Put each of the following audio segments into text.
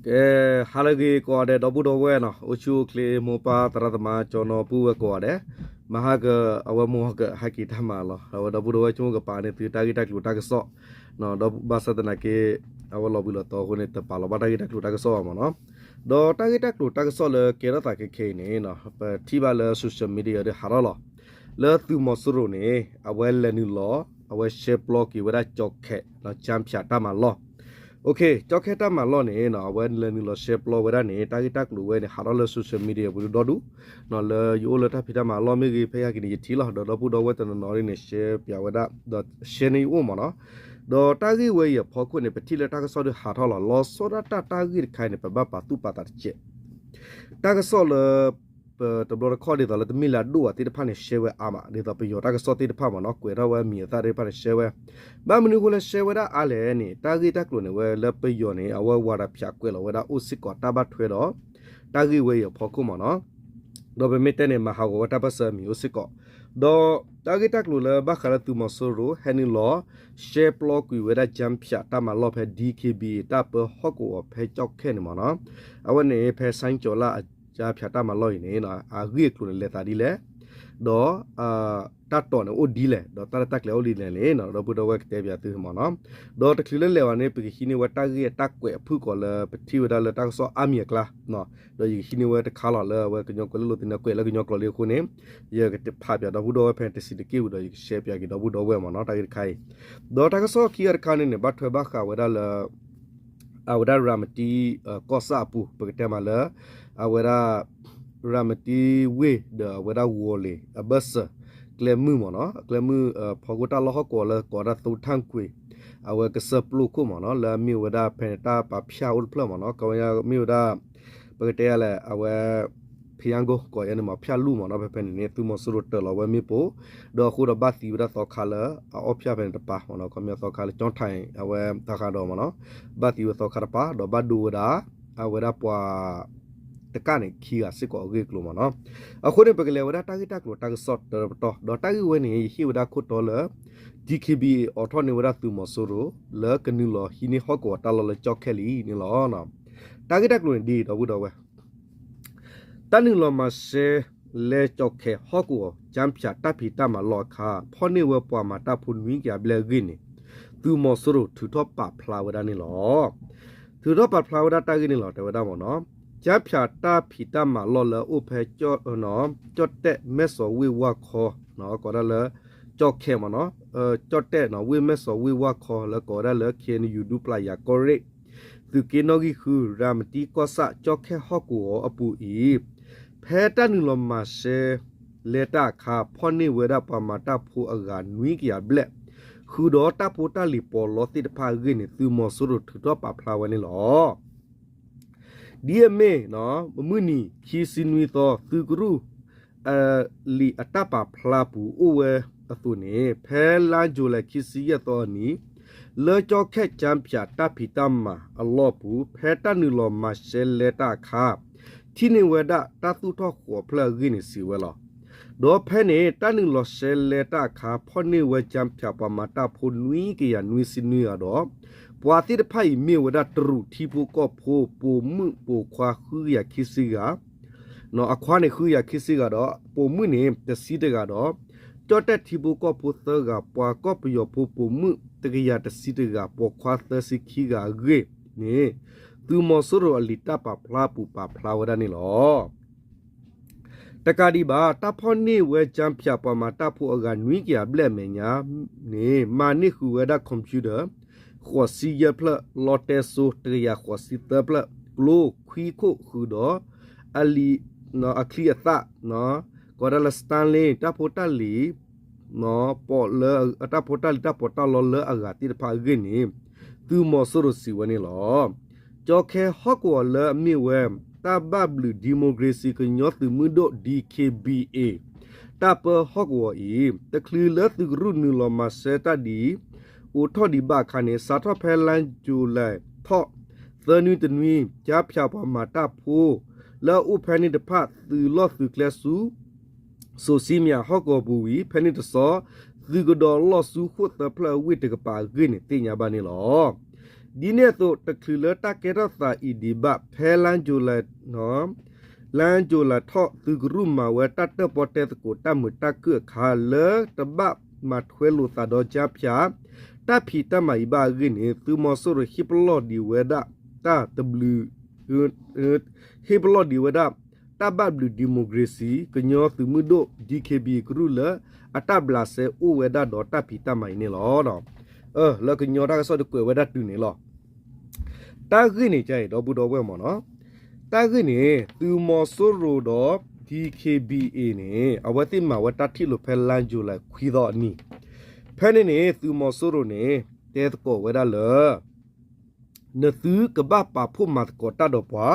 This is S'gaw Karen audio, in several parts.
ကဲ, ဟါလၢအဂ့ၤကိးဂၤဒဲး ဒီပုၢ်ဒီဝဲၢ်နီၤ, အိၣ်ဆူၣ်အိၣ်ချ့ မိၢ်ပၢ်သရၣ်သမါ ကၠီနီၤပုၢ်ဝဲၢ်ကိးဂၤဒဲး, မဟါက အဝဲမုၢ်ဟါက ဟဲက့ၤတၢ်မၤလီၤ. အဝဲဒီပုၢ်ဒီဝဲၢ် ဆိကမိၣ်ကပာ်န့ၢ်သုတၢ်ဂ့ၢ်တၢ်ကျိၤတၢ်ကစီၣ်, ဒီးဘၣ်ဆၣ်သနာ်က့ အဝဲလီၤဘှံးလီၤတီၤအဃိန့ၣ် တပာ်လီၤဘၣ်တၢ်ဂ့ၢ်တၢ်ကျိၤတၢ်ကစီၣ်ဘၣ်မ့ၢ်နီၤ. ဒီးတၢ်ဂ့ၢ်တၢ်ကျိၤတၢ်ကစီၣ်လၢကဲထီၣ်သးခဲခဲအံၤန့ၣ် ပထံၣ်ဘၣ်လၢ social media ဒီးဟးထီၣ်လီၤ လၢသုးမီၤစိရိၤန့ၣ် အဝဲလဲၤနုာ်လီၤ အဝဲရှဲပျီက့ၤဝဲဒၣ်ကၠီခဲ ကၠၢ်ဖၠးတၢ်မၤလီၢ်. ကၠီခဲတၢ်မၤလီၢ်န့ၣ် အဝဲလဲၤနုာ်လီၤရှဲပျီဝဲဒၣ်န့ၣ် တၢ်ဂ့ၢ်တၢ်ကျိၤဝဲန့ၣ် ဟးထီၣ်လၢ social media ပူၤဒိၣ်ဒိၣ်, လၢယအိၣ်လၢတၢ်ဖံးတၢ်မၤလီၢ်မ့ၢ်ဂ့ၤ ဖဲယဟဲက့ၤန့ၣ် ယထံၣ်လီၤ ဒီးဒီပုၢ်ဒီဝဲၢ်တနီၤနီၤန့ၣ် share ပၠးဝဲဒၣ် ဒီး share န့ၢ်ယအိၣ်မ့ၢ်နီၤ. ဒီးတၢ်ဂ့ၢ်ဝဲအံၤအဖီခိၣ်န့ၣ် ပထံၣ်လၢတၢ်ကစီၣ်ဒုးဟးထီၣ်လီၤ. လီၤဆီဒၣ်တၢ်တၢ်ဂ့ၢ်တခါအံၤန့ၣ် ပဘၣ်ပာ်သူၣ်ပာ်သးတကဲး တၢ်ကစီၣ်လၢ ပတဘျီတခီၣ်ဒ်သိးလၢတမ့ၢ်လၢအဒိၣ်အသ့ၣ်တဖၣ်န့ၣ် share ဝဲအါမး ဒ်သိးပယီၤတၢ်ကစီၣ်သ့ၣ်တဖၣ်မ့ၢ်နီၤ ကွဲးထီၣ်ဝဲအမံၤအသၣ်သ့ၣ်တဖၣ်န့ၣ် share ဝဲ, ဘၣ်မနုၤအဃိလၢ share ဝဲဒၣ်အါလဲၣ်န့ၣ် တၢ်ဂ့ၢ်တၢ်ကျိၤန့ၣ် ဝဲလၢပယီၤန့ၣ် အဝဲဝၤဒီးဖၠးကွဲးလီၤဝဲဒၣ်အိၣ်စ့ၢ်ကီးတၢ်ဘၣ်ထွဲဒီး တၢ်ဂ့ၢ်ဝဲအံၤအဖီခိၣ်မ့ၢ်နီၤ. ဒီးပမ့ၢ်တဲန့ၣ် မၤဟးဂီၤဝဲတၢ်ပၢၢ်ဆၢအမံၤအိၣ်စ့ၢ်ကီး, ဒီးတၢ်ဂ့ၢ်တၢ်ကျိၤလၢဘၣ်ဃးလၢသုးမီၤစိရိၤ ဟဲနုာ်လီၤ ရှဲပျီကွံာ်ဝဲဒၣ်ကၠၢ်ဖၠးတၢ်မၤလီၢ်ဖဲ DKBA တၢ်ပၢဟီၣ်ကဝီၤဖဲကၠီၣ်ခဲန့ၣ်မ့ၢ်နီၤ, အဝဲန့ၣ်ဖဲ စဲကၠီၤလၢ် ကၠၢ်ဖၠးတၢ်မၤလီၢ်အံၤန့ၣ် အဂ့ၢ်အကျိၤန့ၣ်လဲၤသးဒ်လဲၣ်, ဒီး တၢ်တီၢ်န့ၣ်အိၣ်ဒ်လဲၣ် ဒီးတၢ်ရဲၣ်တၢ်ကျဲၤအိၣ်ဒ်လဲၣ်န့ၣ် ဒီပုၢ်ဒီဝဲၢ်ကတဲပၠးသုမ့ၢ်နီၤ. ဒီးတချုးလၢလဲၤဘၣ်န့ၣ် ပကဟံးန့ၢ်ဝဲတၢ်ဂ့ၢ်အတၢ်ကွဲးအဖုၣ်ကိာ်လၢ ပထံၣ်ဝဲဒၣ်လၢတၢ်ကစီၣ်အါမံၤအကျါ, ဒီးယကဟံးန့ၢ်ဝဲတခါလီၤလၢအဝဲကညီကွဲးလၢလိာ်သန့ၣ် ကွဲးလၢကညီကျိာ်လံအဃိန့ၣ်, ယကဖးပၠးဒီပုၢ်ဒီဝဲၢ်ဖဲန့ၣ်တစဲးတက့ၢ်ဝံၤဒီး ယကshareပၠးက့ၤဒီပုၢ်ဒီဝဲၢ်မ့ၢ်နီၤ တၢ်ဂ့ၢ်တခါအံၤ, ဒီးတၢ်ကစီၣ်ခံဂၤတခါန့ၣ်န့ၣ် ဘၣ်ထွဲဘၣ်ဃးဝဲဒၣ်လၢ အဝဲဒၣ်ရၤမတံ ကီၢ်ဆၣ်အပူၤ ပကတဲမးလၢ အဝဲဒၣ် ရၤမတံဝ့ၢ်ဒီးအဝဲဒၣ်ဝီၤလ့ၤအဘၢၣ်စၢၤ ကျဲမုၢ်မ့ၢ်နီၤ ကျဲမုၢ်ဖီခိၣ်တၢ်လီၢ်ဟီၣ်ကဝီၤလၢကိးဝဲဒၣ်သိထၣ်ကွ့ၤ အဝဲကစၢၢ်ပျိခိၣ်မ့ၢ်နီၤ လၢအမ့ၢ်ဝဲဒၣ်ဖဲန့ၣ်တၢ်ပာ်ဖၠၣ်အိၣ်တဖျၢၣ်မ့ၢ်နီၤ ကဝဲမ့ၢ်ဝဲဒၣ် ပကတဲလဲၣ် အဝဲ ဖယါကိကိးယဲန့ၣ်မ့ၢ် ဖၠၣ်လူၢ်မ့ၢ်နီၤ ဖဲဖဲန့ၣ်န့ၣ် သုးမီၤစိရိၤတၢၤလီၤဝဲမ့ၣ်ပိၢ် ဒီးအဃိဒီးဘၣ်သံဝဲဒၣ်သီခါလၢအအီၣ်ဖၠၣ်ဖဲန့ၣ်တပၤမ့ၢ်နီၤ ခီပညီသီခါလၢကၠီၣ်ထၣ်အဝဲသီခါဒီးမ့ၢ်နီၤ ဘၣ်သံဝဲသီခါတပၤ ဒီးဘၣ်ဒိဝဲဒၣ် အဝဲဒၣ်ပှၤ တကၣ်န့ၣ် ခံဂၤစ့ၢ်ကီးအဂ့ၢ်အကျိၤမ့ၢ်နီၤ. အဃိန့ၣ် ပကလဲၤဝဲဒၣ်တၢ်ဂ့ၢ်တၢ်ကျိၤတၢ်ကစီၣ်တပတီၢ် ဒီးတၢ်ဂ့ၢ်ဝဲန့ၣ် ယဟ့ၣ်ဝဲဒၣ်ခိၣ်တီလၢ DKBA အိးထီၣ်န့ၢ်ဝဲဒၣ်သုးမီၤစိရိၤ လၢကနုာ်လီၤဟံးန့ၢ်ဟီၣ်ကဝီၤတၢ်လီၢ်လၢကၠီၣ်ခဲလံန့ၣ်လီၤ. တၢ်ဂ့ၢ်တၢ်ကျိၤန့ၣ်ဒ်အံၤ ဒီပုၢ်ဒီဝဲၢ် တၢ်နုာ်လီၤမၤရှဲလဲကၠီၣ်ခဲဟီၣ်ကဝီၤ ကၠၢ်ဖၠးတၢ်ဖံးတၢ်မၤလီၢ်အခါ ဖီၣ်န့ၢ်ဝဲပှၤမၤတၢ်ဖိနွံကယၤဘျဲၣ်အဂ့ၢ်န့ၣ် သုးမီၤစိရိၤထုးထီၣ်ပာ်ဖျါဝဲဒၣ်န့ၣ်လီၤ. ထုးထီၣ်ပာ်ဖျါဝဲဒၣ်တၢ်ဂ့ၢ်န့ၣ်လီၤ တဲဝဲဒၣ်မ့ၢ်နီၤ ကၠၢ်ဖၠးတၢ်ဖံးတၢ်မၤလီၢ်လၢအအိၣ်ဖဲ ကၠီၣ်တဲၣ်မဲၢ်စီၤဝ့ၢ်ဝၢ်ခီ ကိးဒၣ်လၢ ကၠီၣ်ခဲမ့ၢ်နီၤ ကၠီၣ်တဲၣ်ဝ့ၢ်မဲၢ်စီၤဝ့ၢ်ဝၢ်ခီ လၢကိးဝဲဒၣ်လၢ KNU ဒူပျၢ်ယၤကီၢ်ရ့ၣ် သုးက့နီၣ်ဂံၢ်ဃု ရၤမတံကီၢ်ဆၣ် ကၠီၣ်ခဲဟီၣ်ကဝီၤအပူၤအံၤ ဖဲတၢ်နုာ်လီၤမၤရှဲလဲတၢ်အခါ ဖီၣ်န့ၢ်ဝဲဒၣ်ပှၤမၤတၢ်ဖိအဂၤနွံကယၤဘျဲၣ် ဃုာ်ဒီးတၢ်ဖိတၢ်လံၤပီးလီသ့ၣ်တဖၣ်အဂ့ၢ်န့ၣ် သုးမီၤစိရိၤထုးထီၣ်ပာ်ဖျါဝဲန့ၣ်လီၤ. ဒ်အမ့ၢ် မုၢ်နံၤခံဆံနွံသီ သုးကရူၢ် လံာ်အတၢ်ပာ်ဖျါပူၤအိၣ်ဝဲအသိးန့ၣ် ဖဲလါယူၤလံခံဆံယဲၢ်သီအနံၤ လၢကၠီၣ်ခဲကၠၢ်ဖၠးတၢ်ဖံးတၢ်မၤအလီၢ်ပူၤ ဖဲတၢ်နုာ်လီၤမၤရှဲလဲတၢ်အခါ ထံၣ်န့ၢ်ဝဲဒၣ်တၢ်သူၣ်ထီၣ်ဃီၤဖျၢၣ်အဂ့ၢ်န့ၣ်စံးဝဲလီၤ. ဒီးဖဲန့ၣ် တၢ်နုာ်လီၤရှဲလဲတၢ်အခါ ဖီၣ်န့ၢ်ဝဲကၠၢ်ဖၠးပှၤမၤတၢ်ဖိနွံကယၤနွံဆံနွံဂၤဒီး ပှၤသ့ၣ်တဖၣ်အံၤမ့ၢ်ဝဲဒၣ်တရူးထံဖိကီၢ်ဖိ ပိာ်မုၣ်ပိာ်ခွါဃုကယၤခံဆံဂၤ အခွါန့ၣ်ဃုကယၤခံဆံဂၤဒီး ပိာ်မုၣ်န့ၣ်တဆံတဂၤဒီး ကၠီၣ်တဲၣ်ထံဖိကီၢ်ဖိသၢဂၤ ပှၤကီၢ်ပယီၤဖိပိာ်မုၣ်တကယၤတဆံတဂၤ ပိာ်ခွါသၢဆံခံဂၤအဂ့ၢ်န့ၣ် သုးမီၤစိရိၤအလံာ်တၢ်ပာ်ဖျါပူၤပာ်ဖျါဝဲဒၣ်န့ၣ်လီၤ. တကးဒံးဘၣ် တၢ်ဖီၣ်န့ၢ်ဝဲကၠၢ်ဖၠးပှၤမၤတၢ်ဖိအဂၤနွံကယၤဘျဲၣ်အမဲာ်ညါန့ၣ် မၤန့ၢ်ဃုာ်ဝဲဒၣ် computer ဃိးဆံယဲၢ်ဖျၢၣ် လီတဲစိတကယၤဃိးဆံသၢဖျၢၣ် ကျိခွံခိၣ်ဃုာ်ဒီး အလံာ် အချံအသၣ် ကိးဒၣ်လၢ Starlink တၢ်ဖိတၢ်လံၤ လၢတၢ်ဖိတၢ်လံၤတၢ်ပီးတၢ်လီလၢအဂၤသ့ၣ်တဖၣ်အဂ့ၢ်န့ၣ် သုးမီၤစိရိၤစံးဝဲန့ၣ်လီၤ. ကၠီၣ်ခဲဟီၣ်ကဝီၤလၢအမ့ၢ်ဝဲ တၢ်ဘၣ်ဘျုး democracy ကညီသုးမုၢ်ဒိၣ် DKBA တၢ်ပၢဟီၣ်ကဝီၤအံၤ တချုးလၢသုးကရူၢ်နုာ်လီၤမၤရှဲတၢ်ဒ် အိးထီၣ်ဒံးဘၣ်အခါန့ၣ် စးထီၣ်ဖဲလါယူၤလံထီၣ် သၢနွံတနွံ ကၠၢ်ဖၠးပှၤမၤတၢ်ဖိ လၢအအိၣ်ဖဲန့ၣ်တဖၣ် သုးလီၢ်သုးကျဲဆူ စိၤဆံမျးဟီၣ်ကဝီၤပူၤဝံၤ ဖဲန့ၣ်တဆီ သုးကဒီးလီၢ်ဆူဃိၣ်သၢဖျၢၣ်အဝ့ၢ်တကပၤအဂ့ၢ်န့ၣ် သ့ၣ်ညါဘၣ်န့ၣ်လီၤ. ဒ်န့ၣ်အသိး တချုးလၢတၢ်ကဲထီၣ်သးအံၤဒံးဘၣ် ဖဲလါယူၤလံ လါယူၤလံထီၣ် သုးကရူၢ်မၤဝဲတၢ်တၢၣ်ပီၣ်တဲသကိး တၢ်မုာ်တၢ်ခုၣ်အခါ လၢတဘၣ်မၤထွဲလိာ်သးဒီး ကၠါဖၠး တၢ်ဖံးတၢ်မၤအံၤဘၣ်အဂ့ၢ်န့ၣ် သုးမီၤစိရိၤဟ့ၣ်ပလီၢ်ဒံးဝဲဒၣ် တၢ်တဘျုး ဟ့ၣ်ပလီၢ်ဒံးဝဲဒၣ် တၢ်ဘၣ်ဘျုး democracy ကညီသုးမုၢ်ဒိၣ် DKBA ကရူၢ်လၢ အတၢ်ဘျးစဲအိၣ်ဝဲဒၣ်ဒီးတၢ်ဖံးတၢ်မၤအံၤန့ၣ်လီၤ. လၢကညီတၢ်ကစီၣ်ဒုးကွဲးဝဲဒၣ်တုၤန့ၣ်လီၤ. တၢ်ဂ့ၢ်န့ၣ် ကဲအံၤ ဒီပုၢ်ဒီဝဲၢ်မ့ၢ်နီၤ, တၢ်ဂ့ၢ်န့ၣ် သုးမီၤစိရိၤဒီး DKBA န့ၣ် အဝဲသ့ၣ်မၤဝဲတၢ်ထံၣ်လိာ်ဖဲလါယူၤလံခွံသီအနံၤ, ဖဲန့ၣ်န့ၣ် သုးမီၤစိရိၤန့ၣ် တဲသကိးဝဲဒၣ်လၢ နသုကဘၣ်ပာ်ဖှိၣ်မၤသကိးတၢ်ဒီးပှၤ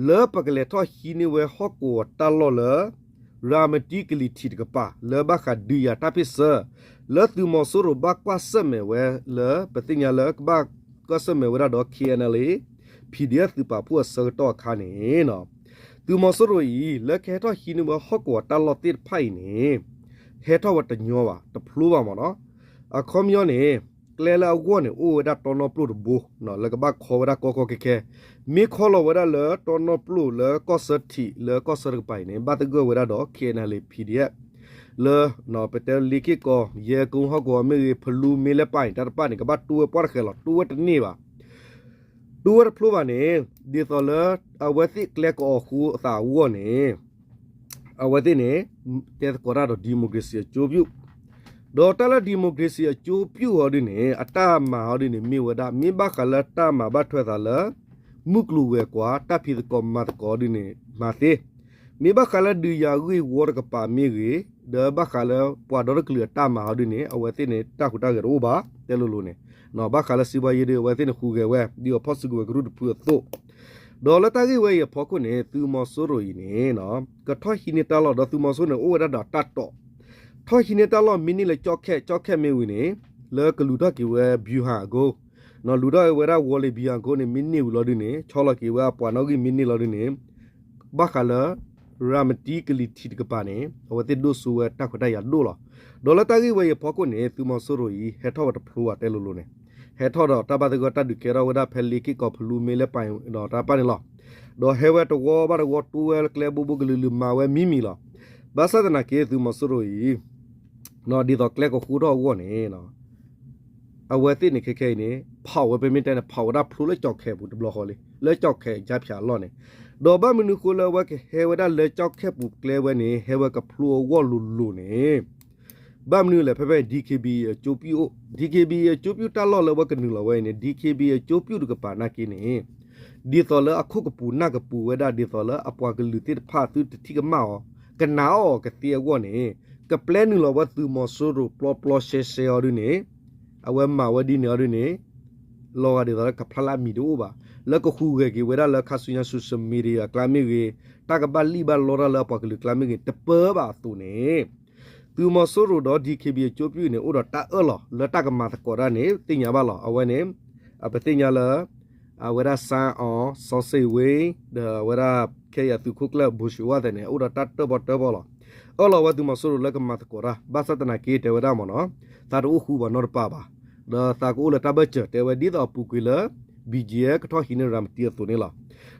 လၢပကလဲၤထီၣ်ဟံးန့ၢ်ဝဲဟီၣ်ကဝီၤတၢ်လီၢ်လၢ ရၤမတံကလံၤထံးတကပၤ လၢဘၣ်ဃးဒုးယၤတၢ်ဖ့ၣ်ဆၢ လၢသုးမီၤစိရိၤဘၣ်ကွၢ်ဆၢၣ်မဲာ်ဝဲလၢ ပသ့ၣ်ညါလၢကဘၣ်ကွၢ်ဆၢၣ်မဲာ်ဝဲဒၣ်ဒီး KNLA PDF သုးပာ်ဖှိၣ်အဆၢကတီၢ်အခါန့ၣ် သုးမီၤစိရိၤအံၤ လၢကဟဲထီၣ်ဟံးန့ၢ်ဝဲဟီၣ်ကဝီၤတၢ်လီၢ်သ့ၣ်တဖၣ်အံၤန့ၣ် ဟဲထီၣ်ဝဲတညီဘၣ် တဖျိဘၣ်မ့ၢ်နီၤ. အခီပညီန့ၣ် ကျဲလၢအဂီၢ်န့ၣ် အိၣ်ဝဲဒၣ်တီနီၣ်ပျိၢ်တဘိ လၢကဘၣ်ခီဝဲဒၣ်ကီကီခဲခဲ, မ့ၢ်ခီလီၤဝဲဒၣ်လၢတီနီၣ်ပျိၢ်လၢကီၢ်စၢထံး လၢကီၢ်ဆၢတကပၤအံၤန့ၣ် ဘၣ်သဂၢၢ်ဝဲဒၣ်ဒီး KNLA PDF လၢ ပတဲလ့ၣ်ခ့ၣ်ကီ ယဲၢ်ကိဟီၣ်ကဝီၤမ့ၢ်ဂ့ၤ ဖလူမ့ၢ်လဲၣ်ပၢ်အံၤ တၢ်တဖၣ်န့ၣ် ကဘၣ်တိဝဲပှၢ်တဃဲၤလီၤ တိဝဲတန့ၢ်ဘၣ် တိဝဲတဖျိဘၣ်န့ၣ် ဒ်သိးလၢ အဝဲသ့ၣ်ကျဲကအီၤဃိအသးအဂီၢ်န့ၣ် အဝဲသ့ၣ်န့ၣ် တဲသကိးတၢ်ဒီး democracy အကျိုးပြု, ဒီးတၢ်လၢ democracy အကျိုးပြုအီၤဒ်န့ၣ် အတၢ်မၤအီၤဒ်န့ၣ် မ့ၢ်ဝဲဒၣ် မ့ၢ်ဘၣ်ဃးလၢတၢ်မၤဘၣ်ထွဲသးလၢ မုၢ်ကျိၤဝဲၤကွာ် တၢ်ဖံးသကိးမၤသကိးဒ်န့ၣ် မၤသ့, မ့ၢ်ဘၣ်ဃးလၢဒုးယၤဂ့ၢ်ဝီတကပၤမ့ၢ်ဂ့ၤ, ဒီးဘၣ်ဃးလၢပှၤဒီတကလုာ်အတၢ်မၤအီၤဒ်န့ၣ် အဝဲသ့ၣ်န့ၣ် တၢ်ဟူးတၢ်ဂဲၤတအိၣ်ဘၣ် တဲလိၤလိၤန့ၣ်, ဘၣ်ဃးလၢစံးဘှါယ့ဒ် အဝဲသ့ၣ်န့ၣ်ဟူးဂဲၤဝဲ ဒ်အဖီၣ်စုကဝဲၤကရူၢ်တဖုအသိး, ဒီးလၢတၢ်ဂ့ၢ်ဝဲအံၤအဖီခိၣ်န့ၣ် သုးမီၤစိရိၤအံၤန့ၣ် ကထီၣ်ဟံးန့ၢ်တၢ်လီၢ်ဒီးသုးမီၤစိရိၤန့ၣ် အိၣ်ဝဲဒၣ်ဒီးတၢ်တီၣ်, ထီၣ်ဟံးန့ၢ်တၢ်လီၢ်မ့ၢ်န့ၢ်လၢကၠီၣ်ခဲၣ် ကၠီၣ်ခဲၣ်မ့ၢ်ဝံၤန့ၣ် လၢကလူၤထီၣ်က့ၤဝဲ ဗျူဟာကုန်း, လူၤထီၣ်ဝဲဒၣ် ဝီၤလ့ၤ ဗျူဟာကုန်းန့ၣ် မ့ၢ်န့ၢ်ဝံၤလီၤဒ်န့ၣ် ဆီလီၤက့ၤဝဲအပှၤနီၣ်ဂံၢ်မ့ၢ်န့ၢ်လီၤဒ်န့ၣ် ဘၣ်ဃးလၢ ရၤမတံကလံၤထံးတကပၤန့ၣ် အဝဲသ့ၣ်ဒိၣ်စိဝဲတၢ်ခွဲးတၢ်ယာ်ဒိၣ်လီၤ. ဒီးလၢတၢ်ဂ့ၢ်ဝဲအံၤအဖီခိၣ်န့ၣ် သုးမီၤစိရိၤအံၤ ဟဲထီၣ်ဝဲတဖျိဘၣ် တဲလိၤလိၤန့ၣ်, ဟဲထီၣ်ဒီးတၢ်ဘၣ်သဂၢၢ်တၢ်ဒုးကဲထီၣ်ဝဲဒၣ်ဖဲလ့ၣ်ခ့ၣ်ကီၢ်ဖလူမ့ၢ်လဲၣ်ပၢ်ဒီးတၢ်တဖၣ်န့ၣ်လီၤ. ဒီးဟဲဝဲတဝီဘၣ်တဝီ တိဝဲကျဲဘိဘိကလုာ်လုာ် မၤဝဲမံၤမံၤလီၤ. ဘၣ်ဆၣ်သနာ်က့ သုးမီၤစိရိၤအံၤ ဒ်သိးကျဲကဃိထီၣ်အဂီၢ်န့ၣ် အဝဲသ့ၣ်န့ၣ်ခဲခဲအံၤန့ၣ် ဖးဝဲ ပမ့ၢ်တဲန့ၣ် ဖးဝဲဒၣ်ဖျိလၢကၠီၣ်ခဲၣ်ပူၤတဘျီဃီလံ လၢကၠီၣ်ခဲၣ်ကၠါဖၠးအလီၢ်န့ၣ်, ဒီးဘၣ်မနုၤဃိလၢအဝဲကဟဲဝဲဒၣ်လၢကၠီၣ်ခဲၣ်ပူၤကျဲဝဲန့ၣ် ဟဲဝဲကဖျိအဂီၢ်လိၤလိၤန့ၣ် ဘၣ်မနုၤလဲၣ် ဖဲဖဲ DKBA အကျိုးပြုအိၣ် DKBA အကျိုးပြုတၢ်လီၢ်လၢအဝဲကနုာ်လီၤဝဲအံၤန့ၣ် DKBA အကျိုးပြုတကပၤနာ်က့န့ၣ် ဒ်သိးလၢအခိၣ်ကပူၤနၢ်ကပူၤဝဲဒၣ် ဒ်သိးလၢအပှၤကလုာ်သ့ၣ်တဖၣ်သုတထံၣ်ကမၣ်အီၤ ကနာ်အီၤကသ့အဂီၢ်န့ၣ် ကပျဲနုာ်လီၤဝဲသုးမီၤစိရိၤပျီပျီရှဲရှဲအီၤဒ်န့ၣ် အဝဲမၤဝဲဒ်န့ၣ်အီၤဒ်န့ၣ် လီၤဂာ်ဒ်သိးလၢကဖျါလၢအမံၤတအိၣ်ဘၣ် လၢကဟူးဂဲၤက့ၤဝဲဒၣ်လၢခါဆူညါ social media အကျါမ့ၢ်ဂ့ၤ တၢ်ကဘၣ်လံၣ်ဘၣ်လီတၢ်လၢအပှၤကလုာ်ကျါမ့ၢ်ဂ့ၤ တပၢဘၣ်အသိးန့ၣ် သုးမီၤစိရိၤဒီး DKBA အကျိုးပြုန့ၣ် အိၣ်ဒီးတၢ်အၢၣ်လီၤ လၢတၢ်ကမၤသကိးတၢ်န့ၣ် သ့ၣ်ညါဘၣ်လီၤ. အဝဲန့ၣ် ပသ့ၣ်ညါလၢ အဝဲဒၣ် စၢ်အီၣ် စီၤစ့ၣ်ဝ့ ဒီးအဝဲဒၣ် ခဲအံၤအသုးခိၣ်ကျၢၢ် ဘိၣ်ၡ့ၣ်ဝါသဲးန့ၣ် အိၣ်ဒီးတၢ်တၢၣ်ပီၣ်တၢၣ်ပီလီၤ. အၢၣ်လီၤဝဲသုးမီၤစိရိၤလၢကမၤသကိးတၢ် ဘၣ်ဆၣ်သနာ်က့တဲဝဲဒၣ်မ့ၢ်နီၤ သးတအိၣ်ဃူဘၣ်နီတပၤဘၣ် ဒီးသးကအိၣ်လၢတၢ်ဘၢၣ်စၢၤ တဲဝဲဒ်သိးအပူၤကွံာ်လၢ BGF ကထီၣ်ဟံးန့ၢ်ရၤမတံအသိးန့ၣ်လီၤ.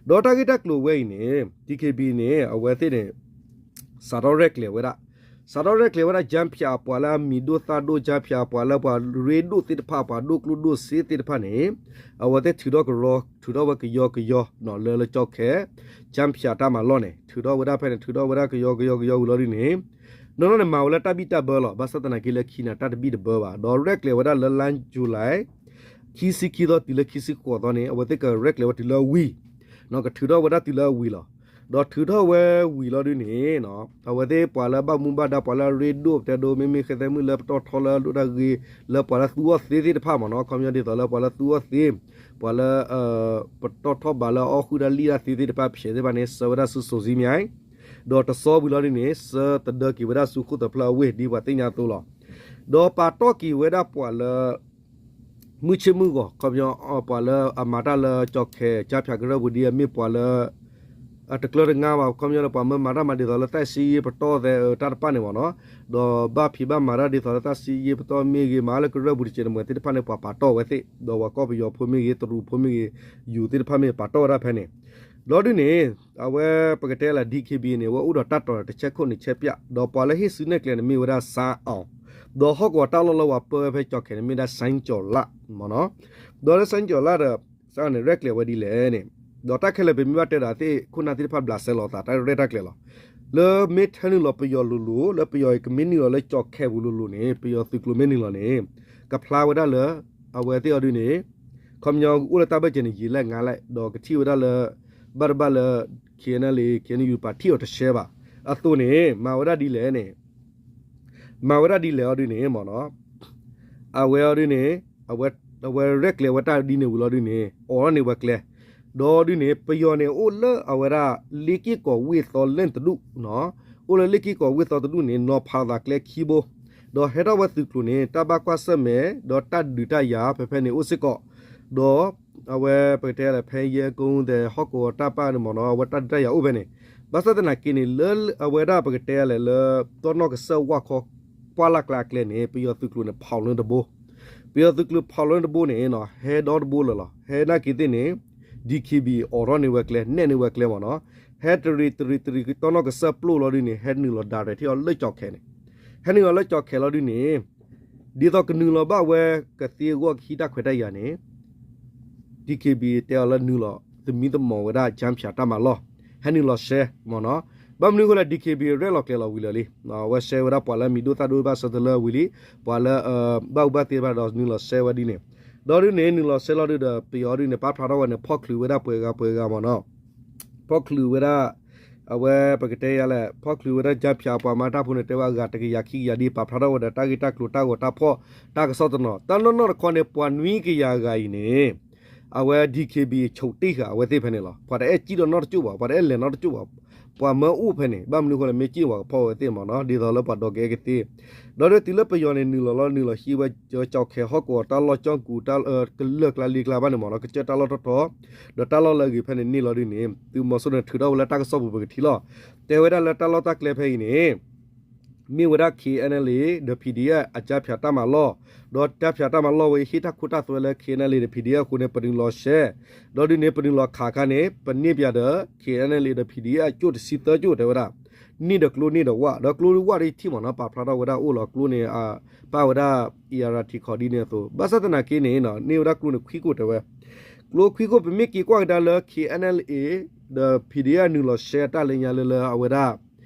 ဒီးတၢ်ဂ့ၢ်တၢ်ကျိၤဝဲအံၤန့ၣ် DKBA န့ၣ် အဝဲသ့ၣ်န့ၣ် စးထီၣ်ရဲၣ်ကျဲၤဝဲဒၣ် စးထီၣ်ရဲၣ်ကျဲၤဝဲဒၣ် ကၠါဖၠး ပှၤလၢအမံၤဒိၣ်သၣ်ဒိၣ် ကၠါဖၠး ပှၤလၢပှၤရ့ဒိၣ်သ့ၣ်တဖၣ် ပှၤဒိၣ်ကျိၣ်ဒိၣ်စ့သ့ၣ်တဖၣ်န့ၣ် အဝဲသ့ၣ်ထုးထီၣ်ကရီ ထုးထီၣ်ဝဲကယီကယီ လၢလၢကၠီၣ်ခဲၣ် ကၠါဖၠးတၢ်မၤလီၢ်န့ၣ် ထုးထီၣ်ဝဲဒၣ်ဖဲန့ၣ် ထုးထီၣ်ဝဲဒၣ်ကယီကယီကယီဝံၤလီၤဒ်န့ၣ် နီၢ်နီၢ်န့ၣ် မၤဝဲလၢတၢ်ဘံၣ်တၢ်ဘၢလီၤ. ဘၣ်ဆၣ်သနာ်က့လၢခံန့ၣ် တၢ်တဘံၣ်တဘၢဘၣ် ဒီးရဲၣ်ကျဲၤဝဲဒၣ်လၢလါယူၤလံ ခံဆံခံသီတုၤလၢခံဆံဃိးသီန့ၣ် အဝဲသ့ၣ်ကရဲၣ်ကျဲၤဝဲတုၤလၢအဝံၤ ကထုးထီၣ်ဝဲဒၣ်တုၤလၢအဝံၤလီၤ. ဒီးထုးထီၣ်ဝဲဝံၤလီၤဒ်န့ၣ် အဝဲသ့ၣ်ပှၤလၢဘၣ်မူဘၣ်ဒါ ပှၤလၢအရ့ဒိၣ် ပတဲဒိ မ့မ့ၢ်ဃဲသဲမုၣ်လၢပတီၢ်ထီလၢအဒိၣ်တၢ်ဂ့ၤ လၢပှၤလၢသူအီၣ်သ့သ့ၣ်တဖၣ်မ့ၢ်နီၤ ခီပညီဒ်သိးလၢပှၤလၢသူအီၣ်သ့ ပှၤလၢ ပတီၢ်ထီၣ်ဘးလၢအီၣ်ဃုာ်တၢ်လံၣ်တၢ်သ့သ့ၣ်တဖၣ် ဖျဲးသ့ၣ်တဖၣ်န့ၣ် ဆှၢဝဲဒၣ်ဆူစီၤစံမၠဲၣ် ဒီးတစီဝံၤလီၤဒ်န့ၣ် ဆှၢတဒၢက့ၤဝဲဒၣ်ဆူခိၣ်သၢဖျၢၣ်အဝ့ၢ် ဒ်ပှၤသ့ၣ်ညါအသိးလီၤ. ဒီးပာ်တီၢ်က့ၤဝဲဒၣ်ပှၤလၢ မုၢ်ဆ့ၣ်မုၢ်ဂီၤ ခီပညီ ပှၤလၢအမၤတၢ်လၢကၠီၣ်ခဲၣ် ကၠါဖၠးကရၢၢ်ပူၤဒ်အမ့ၢ်ပှၤလၢ တကျၢၤတငါဘၣ် ခီပညီန့ၣ် ပှၤမၢမၤတၢ်မၤဒ်သိးလၢ သးစံယ့ပတီၢ်သဲး တၢ်တဖၣ်န့ၣ်မ့ၢ်နီၤ, ဒီးဘၣ်ဖံးဘၣ်မၤတၢ်ဒ်သိးလၢ သးစံယ့ပတီၢ်မ့ၢ်ဂ့ၤ မၤလၢကရၢၢ်ပူၤတကဲးန့ၣ် မ့ၢ်သ့ၣ်တဖၣ်န့ၣ် ပှၤပာ်တီၢ်ဝဲသ့ၣ် ဒီးပှၤကီၢ်ပယီၤဖိမ့ၢ်ဂ့ၤ တရူးဖိမ့ၢ်ဂ့ၤ ယူၤသ့ၣ်တဖၣ်မ့ၢ်ပာ်တီၢ်ဝဲဒၣ်ဖဲန့ၣ်, ဒီးဒုးန့ၣ် အဝဲပကတဲလၢ DKBA န့ၣ် အဝဲအိၣ်ဒီးတၢ်တီၤတဆဲးခိၣ်န့ၣ်ဆဲးပၠး ဒီးပှၤလၢဟ့ၣ်စုနဲၣ်ကျဲန့ၣ်မ့ၢ်ဝဲဒၣ် စါအီၤ, ဒီးဟီၣ်ကဝီၤတၢ်လီၢ်လၢပှၤပၢဝဲဖဲကၠီၤခဲန့ၣ် မ့ၢ်ဝဲဒၣ် စၣ်ကၠီၤလၣ် မ့ၢ်နီၤ, ဒီးလၢ စၣ်ကၠီၤလၣ်ဒီး စါအီၤန့ၣ် ရဲၣ်ကျဲၤဝဲဒ်လဲၣ်န့ၣ်, ဒီးတၢ်ခဲလၢာ်ပမ့ၢ်ဘၣ်တဲဒီးသ့ၣ် ခိၣ်နၢ်သ့ၣ်တဖၣ်ဘျးစဲလီၤသး တၢ်ရဲၣ်တၢ်ကျဲၤလီၤ, လၢမ့ၢ်ထၢနုာ်လီၤပယီၤလိၤလိၤ လၢပယီၤကမ့ၢ်နုာ်လီၤလၢကၠီၤခဲပူၤလိၤလိၤန့ၣ် ပယီၤသုးကျိၤမ့ၢ်နုာ်လီၤန့ၣ် ကဖျါဝဲဒၣ်လၢ အဝဲသ့ၣ်အီၤဒုးန့ၣ် ခီပညီအိၣ်လၢတၢ်ဘၢၣ်စၢၤန့ၣ် ယံာ်လဲၣ်ငါလဲၣ် ဒီးကထံၣ်ဝဲဒၣ်လၢ ဘၣ်တဘၣ်လၢ KNLA KNU ပာ်ထံၣ်အီၤတရှဲဘၣ်, အသိးန့ၣ် မၤဝဲဒၣ်ဒ်လဲၣ်န့ၣ် မၤဝဲဒၣ်ဒ်လဲၣ်အီၤဒုးန့ၣ်မ့ၢ်နီၤ, အဝဲအီၤဒုးန့ၣ် အဝဲရဲၣ်ကျဲၤဝဲတၢ်ဒ်န့ၣ်ဝံၤလီၤဒုးန့ၣ် အိးထီၣ်န့ၢ်ဝဲကျဲ, ဒီးဒုးန့ၣ် ပယီၤန့ၣ်အိၣ်လၢအဝဲဒၣ် လ့ၣ်က့ၢ်ကီးဝ့ၢ်သီလဲၣ်တဒူၣ်, အိၣ်လၢလ့ၣ်က့ၢ်ကီးဝ့ၢ်သီတဒူၣ်န့ၣ် နီၤဖးလိာ်သးကျဲခံဘိ, ဒီးဟဲထီၣ်ဝဲသုးကျိၤန့ၣ် တၢ်ဘၣ်ကွၢ်ဆၢၣ်မဲာ် ဒီးတၢ်ဒုးတၢ်ယၤဖဲဖဲန့ၣ်အိၣ်စ့ၢ်ကီး, ဒီး အဝဲပကတဲလၢ ဖဲယဲၢ်ကိၣ်သဲး ဟီၣ်ကဝီၤတၢ်ပာ်န့ၣ်မ့ၢ်နီၤ အဝဲတၢ်ဒုးတၢ်ယၤအိၣ်ဖဲန့ၣ်, ဘၣ်ဆၣ်သနာ်က့န့ၣ် လၢအဝဲဒၣ်ပကတဲလၢ လၢတီၢ်နီၣ်ကစၢၢ်ဝၣ်ခီ ကွၢ်လၢ်ကျါအကျဲန့ၣ် ပယီၤသုးကျိၤန့ၣ် ဖီၣ်လၢတဘိ, ပယီၤသုးကျိၤဖီၣ်လၢတဘိန့ၣ် ဟဲဒီတဘိလၢာ်လီၤ. ဟဲနာ်က့သ့ၣ်န့ၣ် DKBA အိးထီၣ်န့ၢ်ဝဲကျဲ နဲၣ်န့ၢ်ဝဲကျဲမ့ၢ်နီၤ, ဟဲတရံးတရံးတရံး တီၢ်နီၣ်ကစၢၢ်ပျိၢ်လီၤဒုးန့ၣ် ဟဲနုာ်လီၤ direct ထံၣ်အီၤလၢကၠီၤခဲန့ၣ်, ဟဲနုာ်လီၤလၢကၠီၤခဲလီၤဒုးန့ၣ် ဒ်သိးကနုာ်လီၤဘၣ်ဝဲ ကသ့အဂီၢ်ကဟံးတၢ်ခွဲးတၢ်ယာ်န့ၣ် DKBA တဲအီၤလၢနုာ်လီၤ သမံသမိးဝဲဒၣ် ကၠါဖၠးတၢ်မၤလီၢ်, ဟဲနုာ်လီၤရှဲမ့ၢ်နီၤ, ဘၣ်မနုၤအဃိလဲၣ် DKBA ရဲၣ်လီၤကျဲၤလီၤဝံၤလၢာ်လံ, အဝဲရှဲဝဲဒၣ်ပှၤလၢမံၤဒိၣ်သၣ်ဒိၣ်ဘၣ်ဆၢတလၢဝံၤလံ, ပှၤလၢ ဘၣ်အူဘၣ်သ့ဘၣ်ဒီးနုာ်လီၤရှဲဝဲဒ်န့ၣ်, ဒီးဒ်န့ၣ် နုာ်လီၤရှဲလီၤဒုးဒီး ပယီၤဒ်န့ၣ် ပာ်ဖျါထီၣ်ဝဲန့ၣ် ဖီၣ်ချုးဝဲဒၣ်ပှဲၤဂၤပှဲၤဂၤမ့ၢ်နီၤ, ဖီၣ်ချုးဝဲဒၣ် အဝဲပကတဲယၤလဲၣ် ဖီၣ်ချုးဝဲဒၣ် ကၠါဖၠး ပှၤမၤတၢ်ဖိန့ၣ် တဲဝဲအဂၤတကယၤခံကယၤဒ် ပာ်ဖျါထီၣ်ဝဲဒီးတၢ်ဂ့ၢ်တၢ်ကျိၤတၢ်ဂီၤတၢ်ဖီၣ် တၢ်ကစီၣ်တနီၤ, တၢ်နီၢ်နီၢ်တခီန့ၣ် ပှၤနွံကယၤဂၤအံၤန့ၣ် အဝဲ DKBA ဆိးတ့ၢ်ဃာ်အဝဲသ့ၣ်ဖဲန့ၣ်လီၤ. ပှၤတအဲၣ်စံၣ်ဒီးနီတကၠိၢ်ဘၣ်, ပှၤတအဲၣ်လဲၤနီတကၠိၢ်ဘၣ်, ပှၤမၢအိၣ်ဖဲန့ၣ် ဘၣ်မနုၤအဃိလဲၣ် မ့ၢ်စံၣ်ဝဲကဖီၣ်ဝဲသ့ၣ်မ့ၢ်နီၤ, ဒ်သိးလၢပှၤဒိးကဲကသ့, ဒီးဒ်တုၤလၢပယီၤန့ၣ် နုာ်လီၤလီၤ နုာ်လီၤဟံးဝဲ ကၠီၤခဲဟီၣ်ကဝီၤတၢ်လီၢ်ကၠီၣ်ကူၤ ကလၢၢ်ကျါလ့ကျါဘၣ်န့ၣ်မ့ၢ်နီၤ, ကစၢၢ်တၢ်လီၢ်ထီၣ်ထီၣ် ဒီးတၢ်လီၢ်လၢအဂ့ၤဖဲန့ၣ်န့ၣ်လီၤဒ်န့ၣ် သုးမီၤစိရိၤန့ၣ် ထုးထီၣ်ဝဲလၢတၢ်ကစီၣ်ပူၤပကထံၣ်လီၤ. တဲဝဲဒၣ်လၢတၢ်လီၢ်တၢ်ကျဲဖဲအံၤန့ၣ် မ့ၢ်ဝဲဒၣ် KNLA ဒီး PDF အကၠါဖၠးတၢ်မၤလီၢ်, ဒီးကၠါဖၠးတၢ်မၤလီၢ်ဝဲ ဟ့ၣ်တၢ်ခိတၢ်သွဲလၢ KNLA ဒီး PDF အဃိန့ၣ် ပနုာ်လီၤရှဲ, ဒီးဒ်န့ၣ် ပနုာ်လီၤခးခါန့ၣ် ပန့ၢ်ပၠးဒီး KNLA ဒီး PDF အကၠိၣ်တဆံသၢကၠိၣ်တဲဝဲဒၣ်, န့ၢ်ဒီးကျိန့ၢ်ဒီးဝၣ်, ဒီးကျိဝၣ်ဒ်ထံၣ်မ့ၢ်နီၤ ပာ်ဖျါထီၣ်ဝဲဒၣ်အိၣ်လီၤကျိန့ၣ် ပာ်ဝဲဒၣ် အံၤအရၤထံးခီဒ်န့ၣ်အသိး, ဘၣ်ဆၣ်သနာ်က့န့ၣ် န့ၢ်ဝဲဒၣ်ကျိန့ၣ်ခွံခိၣ်တဲဝဲ, ကျိခွံခိၣ် ပမ့ၢ်က့ၤကွၢ်ကဒါလၢ KNLA ဒီး PDF နုာ်လီၤရှဲတၢ်လၢညါလၢလၢအဝဲဒၣ်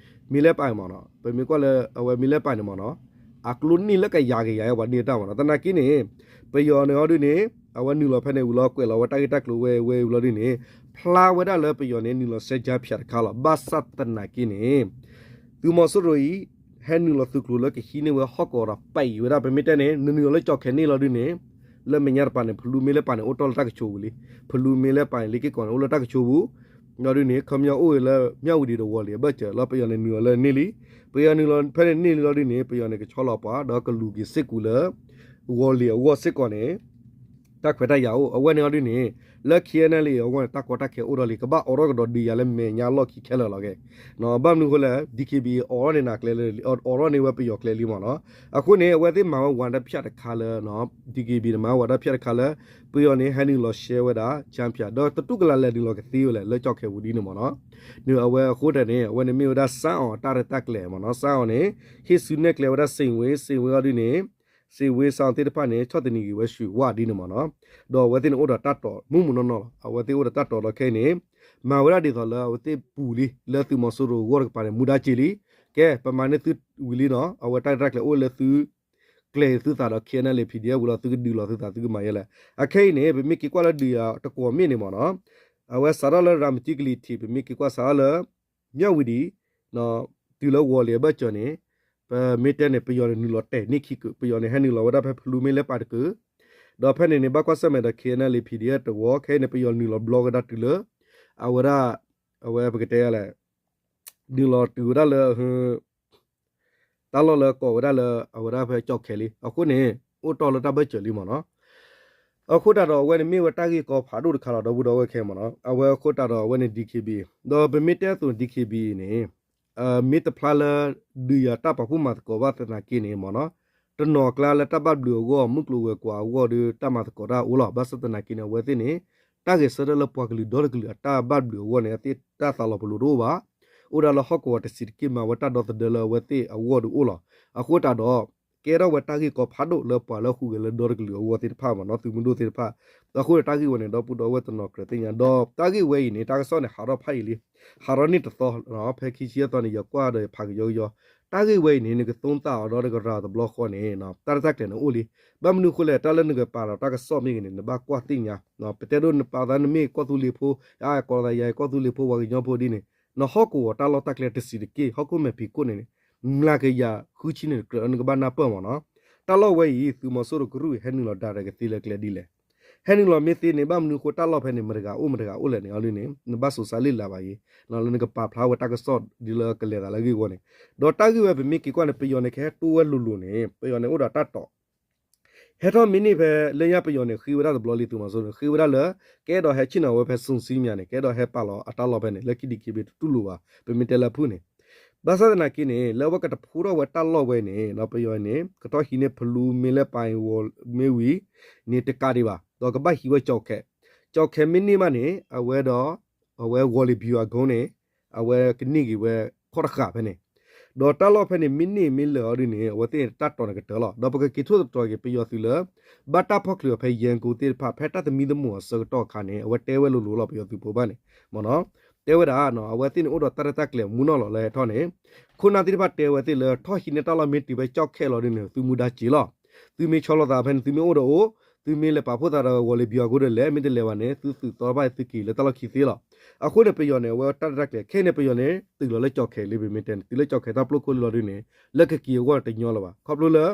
မ့ၢ်လဲၣ်ပာ်မ့ၢ်နီၤ, ပမ့ၢ်ကွၢ်လၢအဝဲမ့ၢ်လဲၣ်ပာ်န့ၣ်မ့ၢ်နီၤ, အကျိန့ၢ်လၢကယၤကယၤဝဲန့ၢ်တၢ်မ့ၢ်နီၤ, သနာ်က့န့ၣ် ပယီၤန့ၣ်အီၤဒ်န့ၣ် အဝဲနုာ်လီၤဖဲန့ၣ်ဝံၤလီၤ ကွဲးလီၤဝဲတၢ်ဂ့ၢ်တၢ်ကျိၤဝဲဝဲဝံၤလီၤဒ်န့ၣ် ဖျါဝဲဒၣ်လၢပယီၤန့ၣ် နုာ်လီၤရှဲကၠါဖၠးတခါလီၤ. ဘၣ်ဆၣ်သနာ်က့န့ၣ် သုးမီၤစိရိၤအံၤ ဟဲနုာ်လီၤသုးကျိၤလၢကဟံးန့ၢ်ဝဲဟီၣ်ကဝီၤဒီး ပာ်အံၤဝဲဒၣ် ပမ့ၢ်တဲန့ၣ် နနုာ်လီၤလၢကၠီၤခဲန့ၣ်လီၤဒ်န့ၣ် လၢမဲာ်ညါတပၤန့ၣ် ဖလူမ့ၢ်လဲၣ်ပာ်န့ၣ် အိၣ်တ့ၢ်လၢတၢ်ကဆိးပူၤလံ, ဖလူမ့ၢ်လဲၣ်ပာ်န့ၣ် လ့ၣ်က့ၢ်ကီးန့ၣ် အိၣ်လၢတၢ်ကဆိးပူၤ, လီၤဒ်န့ၣ် ခီပညီအိၣ်ဝဲလၢ မၠၣ်ဝတံၤဒီးဝီၤလ့ၤအဘၢၣ်စၢၤလီၤ. ပယီၤန့ၣ်နုာ်လီၤလၢန့ၣ်လံ, ပယီၤနုာ်လီၤဖဲန့ၣ်န့ၣ်လံလီၤဒ်န့ၣ် ပယီၤန့ၣ်ကဆီလီၤပှၤ ဒီးကလူၤက့ၤစ့ၢ်ကီးလၢ ဝီၤလ့ၤအဂီၢ်စ့ၢ်ကီးန့ၣ် တၢ်ခွဲးတၢ်ယာ်အိၣ် အဝဲန့ၣ်အီၤဒ်န့ၣ် လၢ KNLA အဂီၢ်န့ၣ် တၢ်ကီတၢ်ခဲအိၣ်ဒီးလံ ကဘၣ်အိးထီၣ်ကဒီးဒုးယၤလၢမဲာ်ညါလီၢ်ခံခဲလၢာ်လီၤက့ၤ, ဘၣ်မနုၤအဃိလဲၣ် DKBA အိးထီၣ်န့ၢ်နၤကျဲလၢာ်လံ အိးထီၣ်န့ၢ်ဝဲပယီၤကျဲလံမ့ၢ်နီၤ, အဃိန့ၣ် အဝဲသ့ၣ်မၤဝဲဝၤတၢ်ဖၠၣ်တခါလၢ DKBA န့ၣ် မၤဝဲဝၤတၢ်ဖၠၣ်တခါလၢ ပယီၤန့ၣ် ဟဲနုာ်လီၤရှဲဝဲဒၣ် ကၠါဖၠး ဒီးတတူၢ်ကလာ်လဲၤနုာ်လီၤကသ့ဝဲလဲၣ် လၢကၠီၤခဲပူၤဒ်န့ၣ်မ့ၢ်နီၤ, အဝဲအဃိတၢ်န့ၣ် အဝဲန့ၣ်မ့ၢ်ဝဲဒၣ် စါအီၤ တၢ်ရဲၣ်တၢ်ကျဲၤမ့ၢ်နီၤ, စါအီၤန့ၣ် ဟ့ၣ်စုနဲၣ်ကျဲဝဲဒၣ် စ့ၣ်ဝ့ စ့ၣ်ဝ့အီၤဒ်န့ၣ် စ့ၣ်ဝ့စါအီၤသ့ၣ်တဖၣ်န့ၣ် ဆီၣ်သနံးက့ၤဝဲဆူဝၣ်ဒ်န့ၣ်မ့ၢ်နီၤ, ဒီးအဝဲသ့ၣ်န့ၣ်အိၣ်ဒီးတၢ်တိာ်မုၢ်မုၢ်နီၢ်နီၢ်လီၤ, အဝဲသ့ၣ်အိၣ်ဒီးတၢ်တိာ်ဒီးခဲအံၤန့ၣ် မၤဝဲဒၣ်ဒ်သိးလၢအဝဲသ့ၣ်ပူၤလံ လၢသုးမီၤစိရိၤအဂီၢ်တကပၤန့ၣ် မူဒါက့ၤလံ, ကဲ ပမၤန့ၢ်သုဝံၤလံနီၤ, အဝဲတၢ်ရဲၣ်တၢ်ကျဲၤအိၣ်လၢသု ကျဲၤသုသးဒီး KNLA PDF ဝံၤလီၤ သုကဒုးလီၤသုသးသုကမၤယဲလဲၣ်, အခဲအံၤန့ၣ် ပမ့ၢ်က့ၤကွၢ်လၢဒုးယၤတကွီၢ်မ့ၢ်န့ၣ်မ့ၢ်နီၤ, အဝဲစးထီၣ်လၢရၤမတံကလံၤထံး ပမ့ၢ်က့ၤကွၢ်စးထီၣ်လၢ မၠၣ်ဝတံၤ တုၤလၢဝီၤလ့ၤအဘၢၣ်စၢၤန့ၣ် ပမ့ၢ်တဲန့ၣ် ပယီၤန့ၣ်နုာ်လီၤတဲာ်န့ၢ်ခံကုာ်, ပယီၤန့ၣ်ဟဲနုာ်လီၤဝဲဒၣ်ဖဲဖလူမ့ၢ်လဲၣ်ပာ်တကုာ်, ဒီးဖဲန့ၣ်န့ၣ် ဘၣ်ကွၢ်ဆၢၣ်မဲာ်ဒီး KNLA PDF တဝီ ခဲအံၤန့ၣ် ပယီၤနုာ်လီၤဘျီကဒါတုၤလၢ အဝဲဒၣ် အဝဲပကတဲလဲၣ် နုာ်လီၤတုၤဝဲဒၣ်လၢ တၢ်လီၢ်လၢကိးဝဲဒၣ်လၢအဝဲဒၣ်ဖဲကၠီၣ်ခဲလံ, အဃိန့ၣ် အိၣ်တီၢ်လၢတၢ်ဘၢၣ်စၢၤလံမ့ၢ်နီၤ, အဃိတၢ်ဒီးအဝဲန့ၣ်မ့ၢ်ဝဲတၢ်ဂ့ၢ်ကီဖးဒိၣ်တခါလီၤ ဒီပုၢ်ဒီဝဲၢ်ခဲမ့ၢ်နီၤ. အဝဲအဃိတၢ်ဒီးအဝဲန့ၣ် DKBA ဒီးပမ့ၢ်တဲအသိးန့ၣ် DKBA န့ၣ် မ့ၢ်တဖျါလၢ ဒုးယၤတၢ်ပာ်ဖှိၣ်မၤသကိးဘၣ်သနာ်က့န့ၣ်မ့ၢ်နီၤ, တနီၤအကျါလၢတၢ်ဘၣ်ဘျုးအဂီၢ် မုၢ်ကျိၤဝဲၤကွာ်အဂီၢ်ဒီး တၢ်မၤသကိးတၢ်အိၣ်လီၤ. ဘၣ်ဆၣ်သနာ်က့န့ၣ် အဝဲသ့ၣ်န့ၣ် တၢ်ဂဲၤဆၢထၢၣ်လၢပှၤကလုာ်ဒီတကလုာ်အတၢ်ဘၣ်ဘျုးအဂီၢ်န့ၣ် အဝဲသ့ၣ်တၢ်သးလီၤပလိာ်တအိၣ်ဘၣ်. အိၣ်ဒၣ်လၢဟီၣ်ကဝီၤတဆံးတက့ၢ် မၤဝဲတၢ်ဒီသဒၢလၢအဝဲသ့ၣ်အဂီၢ်ဒီးအိၣ်လီၤ. အဃိတၢ်ဒီး ကဲထီၣ်ဝဲတၢ်ဂ့ၢ်ကီဖးဒိၣ်လၢပှၤလၢဟူးဂဲၤလၢဒီတကလုာ်အဂီၢ်သ့ၣ်တဖၣ်မ့ၢ်နီၤ, သုးမုၢ်ဒိၣ်သ့ၣ်တဖၣ်. အဃိန့ၣ် တၢ်ဂ့ၢ်ဝဲန့ၣ် ဒီပုၢ်ဒီဝဲၢ်တနီၤကြၢးသ့ၣ်ညါ ဒီးတၢ်ဂ့ၢ်ဝဲအံၤန့ၣ် တၢ်ကစီၣ်န့ၣ် ဟးထီၣ်ဖးယံာ်လံ, ဟးထီၣ်န့ၢ်တသီ ဖဲခံဆံယဲၢ်သီန့ၣ် ယကွၢ်ဒီးယဖးကယီကယီ, တၢ်ဂ့ၢ်ဝဲအံၤန့ၣ် နကသိသးအီၤဒီးနကရၤတဘျီဃီန့ၣ် တၢ်ရဲၣ်တၢ်ကျဲၤန့ၣ်အိၣ်လံ. ဘၣ်မနုၤအဃိလဲၣ် တၢ်လၢနကပာ်ဒီးတၢ်ကစီၣ်မ့ၢ်ဂ့ၤန့ၣ် နဘၣ်ကွၢ်သ့ၣ်ညါ, ပတဲဒိၣ်နပာ်သးနမ့ၢ်ကီၢ်သူလ့ၤဖိ, ယကီၢ်သူလ့ၤဖိ ပှၤကညီဖိဒ်န့ၣ် နဟီၣ်ကဝီၤတၢ်လီၢ်တၢ်ကျဲတဆံးတက့ၢ် ဟီၣ်ခိၣ်မဲာ်ဖံးခိၣ်န့ၣ် မျးကယၤဃုဆံန့ၣ် ကြၢးနကဘၣ်နၢ်ပၢၢ်မ့ၢ်နီၤ. တၢ်လီၢ်ဝဲအံၤ သုးမီၤစိရိၤကရူၢ်ဟဲနုာ်လီၤ direct ကသ့လၢကျဲဒ်လဲၣ်. ဟဲနုာ်လီၤမ့ၢ်သ့န့ၣ် ဘၣ်မနုၤအဃိတၢ်လီၢ်ဖဲန့ၣ် မတဂၤအိၣ်မတဂၤအိၣ်လဲၣ်န့ၣ်အီၤဒ်န့ၣ် နဘၣ်စိၤစးလ့ၣ်လၤဘၣ်အံၤ, လၢနကပာ်ဖျါဝဲတၢ်ကစီၣ်ဒ်လၢကလဲၤသးလၢအဂ့ၢ်အဂီၢ်န့ၣ်. ဒီးတၢ်ဂ့ၢ်ဝဲပမ့ၢ်က့ၤကွၢ်န့ၣ် ပယီၤန့ၣ် ကဟဲတိဝဲလိၤလိၤန့ၣ် ပယီၤန့ၣ်အိၣ်ဒီးတၢ်တီၣ် ဟဲထီၣ်မ့ၢ်န့ၢ်ဖဲ လၢညါပယီၤန့ၣ် ဃ့ဝဲဒၣ်တဘျီလံ သုးမီၤစိရိၤန့ၣ် ဃ့ဝဲဒၣ်လၢ ကအဲၣ်ဒိးဟဲဆ့ၣ်နီၤဝဲဖဲ စုံစံမၠၣ် န့ၣ် ကအဲၣ်ဒိးဟဲပာ်လီၤအတၢ်လီၢ်ဖဲန့ၣ် လၢခံ DKBA တတူၢ်လိာ်ဘၣ် ပမ့ၢ်တဲလၢအဖုၣ်န့ၣ်. ဘၣ်ဆၣ်သနာ်က့န့ၣ် လၢအဝဲကတဖှိထီၣ်ဝဲတၢ်လီၢ်ဝဲန့ၣ် ပယီၤန့ၣ် ကထီၣ်ဟံးန့ၢ်ဖလူမ့ၢ်လဲၣ်ပာ်အံၤ ဝီၤမ့ၢ်ဝံၤန့ၣ်တကးဒံးဘၣ် ဒီးကဘၣ်ဟံးဝဲကၠီခဲး, ကၠီခဲးမ့ၢ်န့ၢ်ဘၣ်န့ၣ် အဝဲဒီး အဝဲဝီၤလ့ၤဘံအကိန့ၣ် အဝဲကန့ၢ်က့ၤဝဲခီၣ်တဃာ်ဖဲန့ၣ် ဒီးတၢ်လီၢ်ဖဲန့ၣ် မ့ၢ်န့ၢ်မ့ၢ်လၢာ်အီၤဒ်န့ၣ် အဝဲသ့ၣ်န့ၣ် တၢ်တီၣ်န့ၣ်ကတၢၢ်လီၤ. ဒီးပကက့ၤထိၣ်သတြီၤက့ၤ ပယီၤသုးလၢ ဘၣ်တၢ်ဖီၣ်ချုးအီၤဖဲ ယဲၢ်ကိသ့ၣ်တဖၣ် ဖဲတၢ်သမံသမိးအဆၢကတီၢ်အခါန့ၣ် အဝဲတဲဝဲလိၤလိၤလီၤ ပယီၤသုးဖိဘၣ်န့ၣ် မ့ၢ်နီၤ. တဲဝဲဒၣ် အဝဲသ့ၣ်န့ၣ်အိၣ်ဒီးတၢ်ရဲၣ်တၢ်ကျဲၤမူနီၢ်လီၤလၢဟဲထီၣ်န့ၣ် ခိၣ်နၢ်သ့ၣ်တဖၣ်တဲဝဲသ့ၣ်လၢ ထီၣ်ဟံးန့ၢ်တၢ်လီၢ်မ့ၢ်တုၤဖဲကၠီခဲးလီၤဒ်န့ၣ် သုမူဒါစ့လီၤ. သုမ့ၢ်ဆီလီၤသးဖဲန့ၣ် သုမ့ၢ်အိၣ်ဒီးအိၣ်, သုမ့ၢ်လဲၤပာ်ဖှိၣ်သးဒီးဝီၤလ့ၤဘံအကိဒီးလဲၤ မ့ၢ်တလဲၤဘၣ်န့ၣ် သုသုးသီတဖၣ်သုက့ၤလၢတၢ်လီၢ်ခံသ့လီၤ. အဃိန့ၣ် ပယီၤန့ၣ် အဝဲတၢ်ရဲၣ်တၢ်ကျဲၤ ခဲအံၤန့ၣ် ပယီၤန့ၣ် တုၤလီၤလၢကၠီခဲးလံ ပမ့ၢ်တဲန့ၣ် တုၤလၢကၠီခဲးတၢ်ပျိခိၣ်လံလီၤဒ်န့ၣ် လၢကက့ၤအဂီၢ်န့ၣ်တညီလၢၤဘၣ်. ခီဖျိလၢ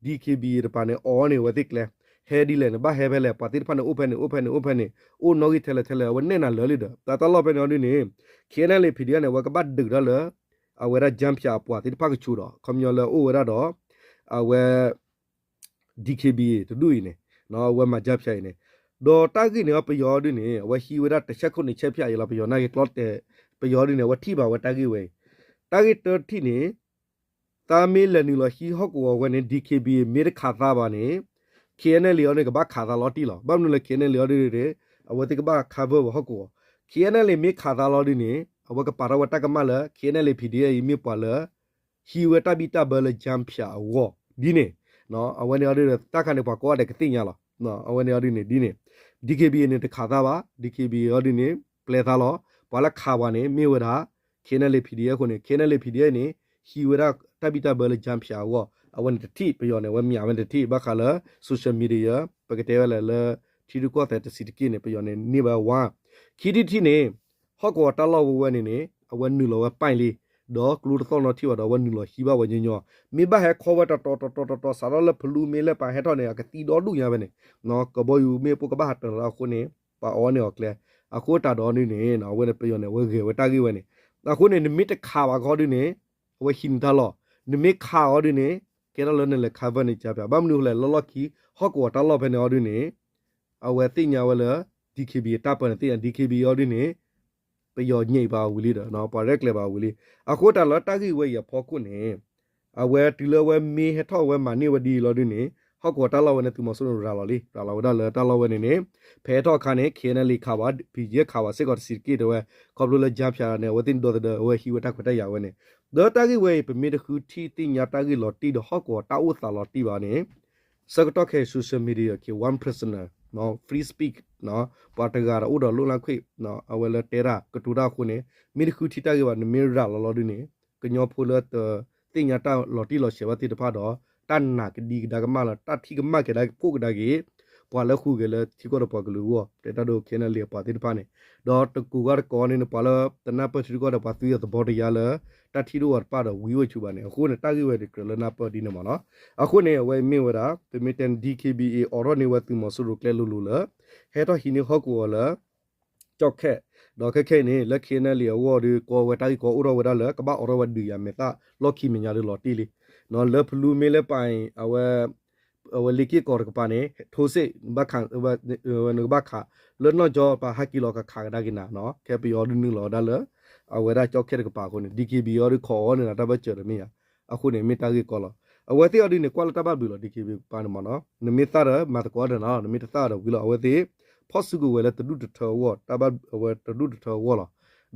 DKBA တပၤန့ၣ် အီၣ်န့ၢ်အဝဲသ့ၣ်ကျဲ ဟဲဒ်လဲၣ်န့ၣ် ဘၣ်ဟဲဖဲလဲၣ် ပှၤသ့ၣ်တဖၣ်န့ၣ် အိၣ်ဖဲန့ၣ် အိၣ်ဖဲန့ၣ် အိၣ်ဖဲန့ၣ် အိၣ်နီၣ်ဂံၢ်ထဲလဲၣ်ထဲလဲၣ် အဝဲနဲၣ်နၤလၢာ်လံဒီး တၢ်လီၢ်ဖဲန့ၣ်အီၤဒ်န့ၣ် KNLA PDF န့ၣ် အဝဲကဘၣ်ဒုးတၢ်လၢ အဝဲဒၣ် ကၠၣ်ဖၠၣ်အပှၤသ့ၣ်တဖၣ်ကဆူးဒီး ခီပညီလၢအအိၣ်ဝဲဒၣ်ဒီး အဝဲ DKBA တဒူၣ်အံၤန့ၣ် အဝဲမၤကၠၣ်ဖၠၣ်အံၤန့ၣ် ဒီးတၢ်ဂ့ၢ်န့ၣ် ပယီၤအီၤဒ်န့ၣ် အဝဲဟံးဝဲဒၣ်တဆဲခိၣ်န့ၣ် ဆဲးဖၠၣ်အံၤလီၤ ပယီၤနာ်က့ၤကျီတဲာ် ပယီၤအီၤဒ်န့ၣ် အဝဲထံၣ်ဘၣ်ဝဲတၢ်ဂ့ၢ်ဝဲအံၤ တၢ်ဂ့ၢ်တထံၣ်န့ၣ် သးမ့ၢ်လဲၤနုာ်လီၤဟံးဟီၣ်ကဝီၤဝဲန့ၣ် DKBA မ့ၢ်တခးသးဘၣ်န့ၣ် KNLA အီၤန့ၣ် ကဘၣ်ခးသးလီၤတံၢ်လီၤ. ဘၣ်မနုၤလဲၣ် KNLA အီၤဒ်န့ၣ် အဝဲသ့ၣ်ကဘၣ် cover ဝဲဟီၣ်ကဝီၤ KNLA မ့ၢ်ခးသးလီၤဒ်န့ၣ် အဝဲကပာ်ထီၣ်ဝဲတၢ်ကမၣ်လၢ KNLA PDF အံၤမ့ၢ်ပှၤလၢ ဟံးဝဲတၢ်ဘံၣ်တၢ်ဘၢလၢ ကၠၣ်ဖၠၣ်အဂီၢ် ဒ်န့ၣ် အဝဲန့ၣ်အီၤဒ်န့ၣ် တၢ်ခါန့ၣ် ပှၤကိးဂၤဒဲးကသ့ၣ်ညါလီၤ. အဝဲန့ၣ်အီၤဒ်န့ၣ် ဒ်န့ၣ် DKBA န့ၣ် တခးသးဘၣ် DKBA အီၤဒ်န့ၣ် ပျဲသးလီၤ. ပှၤလၢခးပှၤန့ၣ် မ့ၢ်ဝဲဒၣ် KNLA PDF အဃိန့ၣ် KNLA PDF န့ၣ် ဟံးဝဲဒၣ်တၢ်ဘံၣ်တၢ်ဘၢလၢ ကၠၣ်ဖၠၣ်အဂီၢ် အဝဲန့ၣ်တထံၣ် ပယီၤန့ၣ် အဝဲမၠးဝဲန့ၣ်တထံၣ် ဘၣ်ဃးလၢ social media ပကတဲဝဲလၢ လၢ ထံရူၢ်ကီၢ်သဲးတဆံးတက့ၢ်န့ၣ် ပယီၤန့ၣ်န့ၢ်ဝဲဝါ ခံထံၣ်တထံၣ်န့ၣ် ဟီၣ်ကဝီၤတၢ်လီၢ်ဝဲဝဲန့ၣ်န့ၣ် အဝဲနုာ်လီၤဝဲပၢ်လံ ဒီးကျိတသီၣ်နီတထံၣ်ဘၣ်ဒီး အဝဲနုာ်လီၤဟံးဘၣ်ဝဲညီညီ မ့ၢ်ဘၣ်ဟဲခီဝဲတတီၤတတီၤတတီၤ စးထီၣ်လၢဖလူမ့ၢ်လဲၣ်ပာ်ဟဲထီၣ်န့ၣ် အကသံဒီဒူၣ်ညါဖဲန့ၣ် ကဘီယူၤမ့ၣ်ပိၢ်ကဘၣ်ဟးတၢၤလီၤအဃိန့ၣ် ပှၤအီၣ်န့ၢ်အီၤကျဲ အဃိတၢ်ဒီးဒ်န့ၣ် အဝဲန့ၣ်ပယီၤန့ၣ် အဝဲဂဲၤဝဲတၢ်ဂ့ၢ်ဝဲန့ၣ် အဃိန့ၣ် နမ့ၢ်တခးဘၣ်ကီဒ်န့ၣ် အဝဲဟံးန့ၢ်တၢ်လီၢ် နမ့ၢ်ခးအီၤဒ်န့ၣ် ကဲထီၣ်လၢနလဲၤ cover န့ၣ် ကၠၣ်ဖၠၣ် ဘၣ်မနုၤလဲၣ် လီၢ်လီၢ်ခံ ဟီၣ်ကဝီၤတၢ်လီၢ်ဖဲန့ၣ်အီၤဒ်န့ၣ် အဝဲသ့ၣ်ညါဝဲလၢ DKBA တၢ်ပၢန့ၣ်သ့ၣ်ညါ DKBA အီၤဒ်န့ၣ် ပယီၤညဲအံၤဘၣ်ဝံၤလံဒီး ပှၤရဲၣ်ကျဲၤဘၣ်ဝံၤလံ အဃိတၢ်လၢတၢ်ဂ့ၢ်ဝဲအံၤအဖီခိၣ်န့ၣ် အဝဲတုၤလၢအဝဲမ့ၢ်ဟဲထီၣ်ဝဲမၤန့ၢ်ဝဲဒ်အံၤလီၤဒ်န့ၣ် ဟီၣ်ကဝီၤတၢ်လီၢ်ဝဲန့ၣ် သုးမီၤစိရိၤရၤလီၤလံ ရၤလီၤဝဲဒၣ်လၢတၢ်လီၢ်ဝဲန့ၣ်န့ၣ် ဖဲဟဲထီၣ်အခါန့ၣ် KNLA ခးဝဲ ပယီၤခးဝဲစ့ၢ်ကီးတဆံးတက့ၢ်တဲဝဲ ခီဖျိလၢ ကၠၣ်ဖၠၣ် န့ၣ် အဝဲသ့ၣ်န့ၣ်ဒီသဒၢ အဝဲဟံးဝဲတၢ်ခွဲးတၢ်ယာ်ဝဲန့ၣ် ဒီးတၢ်ဂ့ၢ်ဝဲအံၤ ပမ့ၢ်တဃုထံၣ်သ့ၣ်ညါတၢ်ဂ့ၢ်လီၤတံၢ်ဒီးဟီၣ်ကဝီၤတၢ်အိၣ်သးလီၤတံၢ်ဘၣ်န့ၣ် ဆၢကတီၢ်ခဲအံၤ social media က့ၤ one personal free speech ပှၤတဂၤဒီးအိၣ်ဒီးလိၣ်လၢ်ခွံၣ် အဝဲလၢတဲတၢ်ကတိၤတၢ်အဃိန့ၣ် မ့ၢ်တဃုထံၣ်တၢ်ဂ့ၢ်ဘၣ် နမ့ၢ်ရၤလီၤလီၤဒ်န့ၣ် ကညီဖိလၢတသ့ၣ်ညါတၢ်လီၤတံၢ်လီၤဆဲးဘၣ်သ့ၣ်တဖၣ်ဒီး တၢ်နာ်ကဒံကဒါကမၣ်လၢ တၢ်ထံၣ်ကမၣ်က့ၤဒါက့ၤ ပှၤလၢဟူးဂဲၤလၢထံကီၢ်ဒီးပှၤကလုာ်အဂီၢ် တဲတၢ်ဒိ KNLA အပှၤသ့ၣ်တဖၣ်န့ၣ် ဒီးတကိးဂၤတကိးန့ၣ် ပှၤလၢတနၢ်ပၢၢ်ထံကီၢ်ဒီးပှၤသုးယၤသဘီတယါလၢ တၢ်ထံၣ်တအိၣ်အီၤတဖၣ်ဒီးဝံၤအိၣ်ဆူၣ်ဘၣ်န့ၣ် အဃိန့ၣ် တၢ်ဂ့ၢ်ဝဲတကြၢးလၢနၢ်ပၢၢ်ဒ်န့ၣ်မ့ၢ်နီၤ အဃိန့ၣ် အဝဲမ့ၢ်ဝဲဒၣ် ပမ့ၢ်တဲန့ၣ် DKBA အိးထီၣ်န့ၢ်ဝဲသုးမီၤစိရိၤကျဲလိၤလိၤလၢ ဟဲထီၣ်ဟံးန့ၢ်ဟီၣ်ကဝီၤလၢ ကၠီၣ်ခဲၣ် ဒီးခဲခဲအံၤန့ၣ် လၢ KNLA အဂီၢ်ဒီး ကီဝဲတၢ်ဂ့ၢ်ကီအိၣ်ထီၣ်ဝဲဒၣ်လၢ ကဘၣ်အိးထီၣ်ဝဲဒုးယၤမဲာ်သၣ်လီၢ်ခံမဲာ်ညါဒီးလီၤတံၢ်လံ လၢဖလူမ့ၢ်လၢပာ်အံၤ အဝဲ အဝဲလ့က့ၢ်ကီၢ်တကပၤန့ၣ် ထိစ့ၣ် နကဘၣ်ခး လၢနီၢ်ကၠီပၤဟးက့ၤလီၤကခးကဒါက့ၤနၤနီၤ ခဲပယီၤဒုးနုာ်လီၤဝဲဒၣ်လၢ အဝဲဒၣ်ကၠီခဲတကပၤအဃိန့ၣ် DKBA အီၤဒုးခိးအီၤန့ၣ်ဒီးတၢ်ဘၢၣ်စၢၤတမ့ၢ်ဧါ. အဃိန့ၣ် မ့ၢ်တၢ်ဂ့ၢ်ကီလီၤ. အဝဲသ့ၣ်အီၤဒုးန့ၣ် ကွၢ်လၢတၢ်ဘၣ်ဘျုးလီၤ DKBA ကပၤန့ၣ်မ့ၢ်နီၤ နမ့ၢ်သၣ်ဒီးမၤသကိးဒီးနီၤ နမ့ၢ်တသၣ်ဒီးဝံၤလီၤ အဝဲသ့ၣ် ဖီၣ်စုကဝဲၤလၢတဒူၣ်တထၢအဂီၢ် တၢ်ဘၣ်အဝဲတဒူၣ်တထၢအဂီၢ်လီ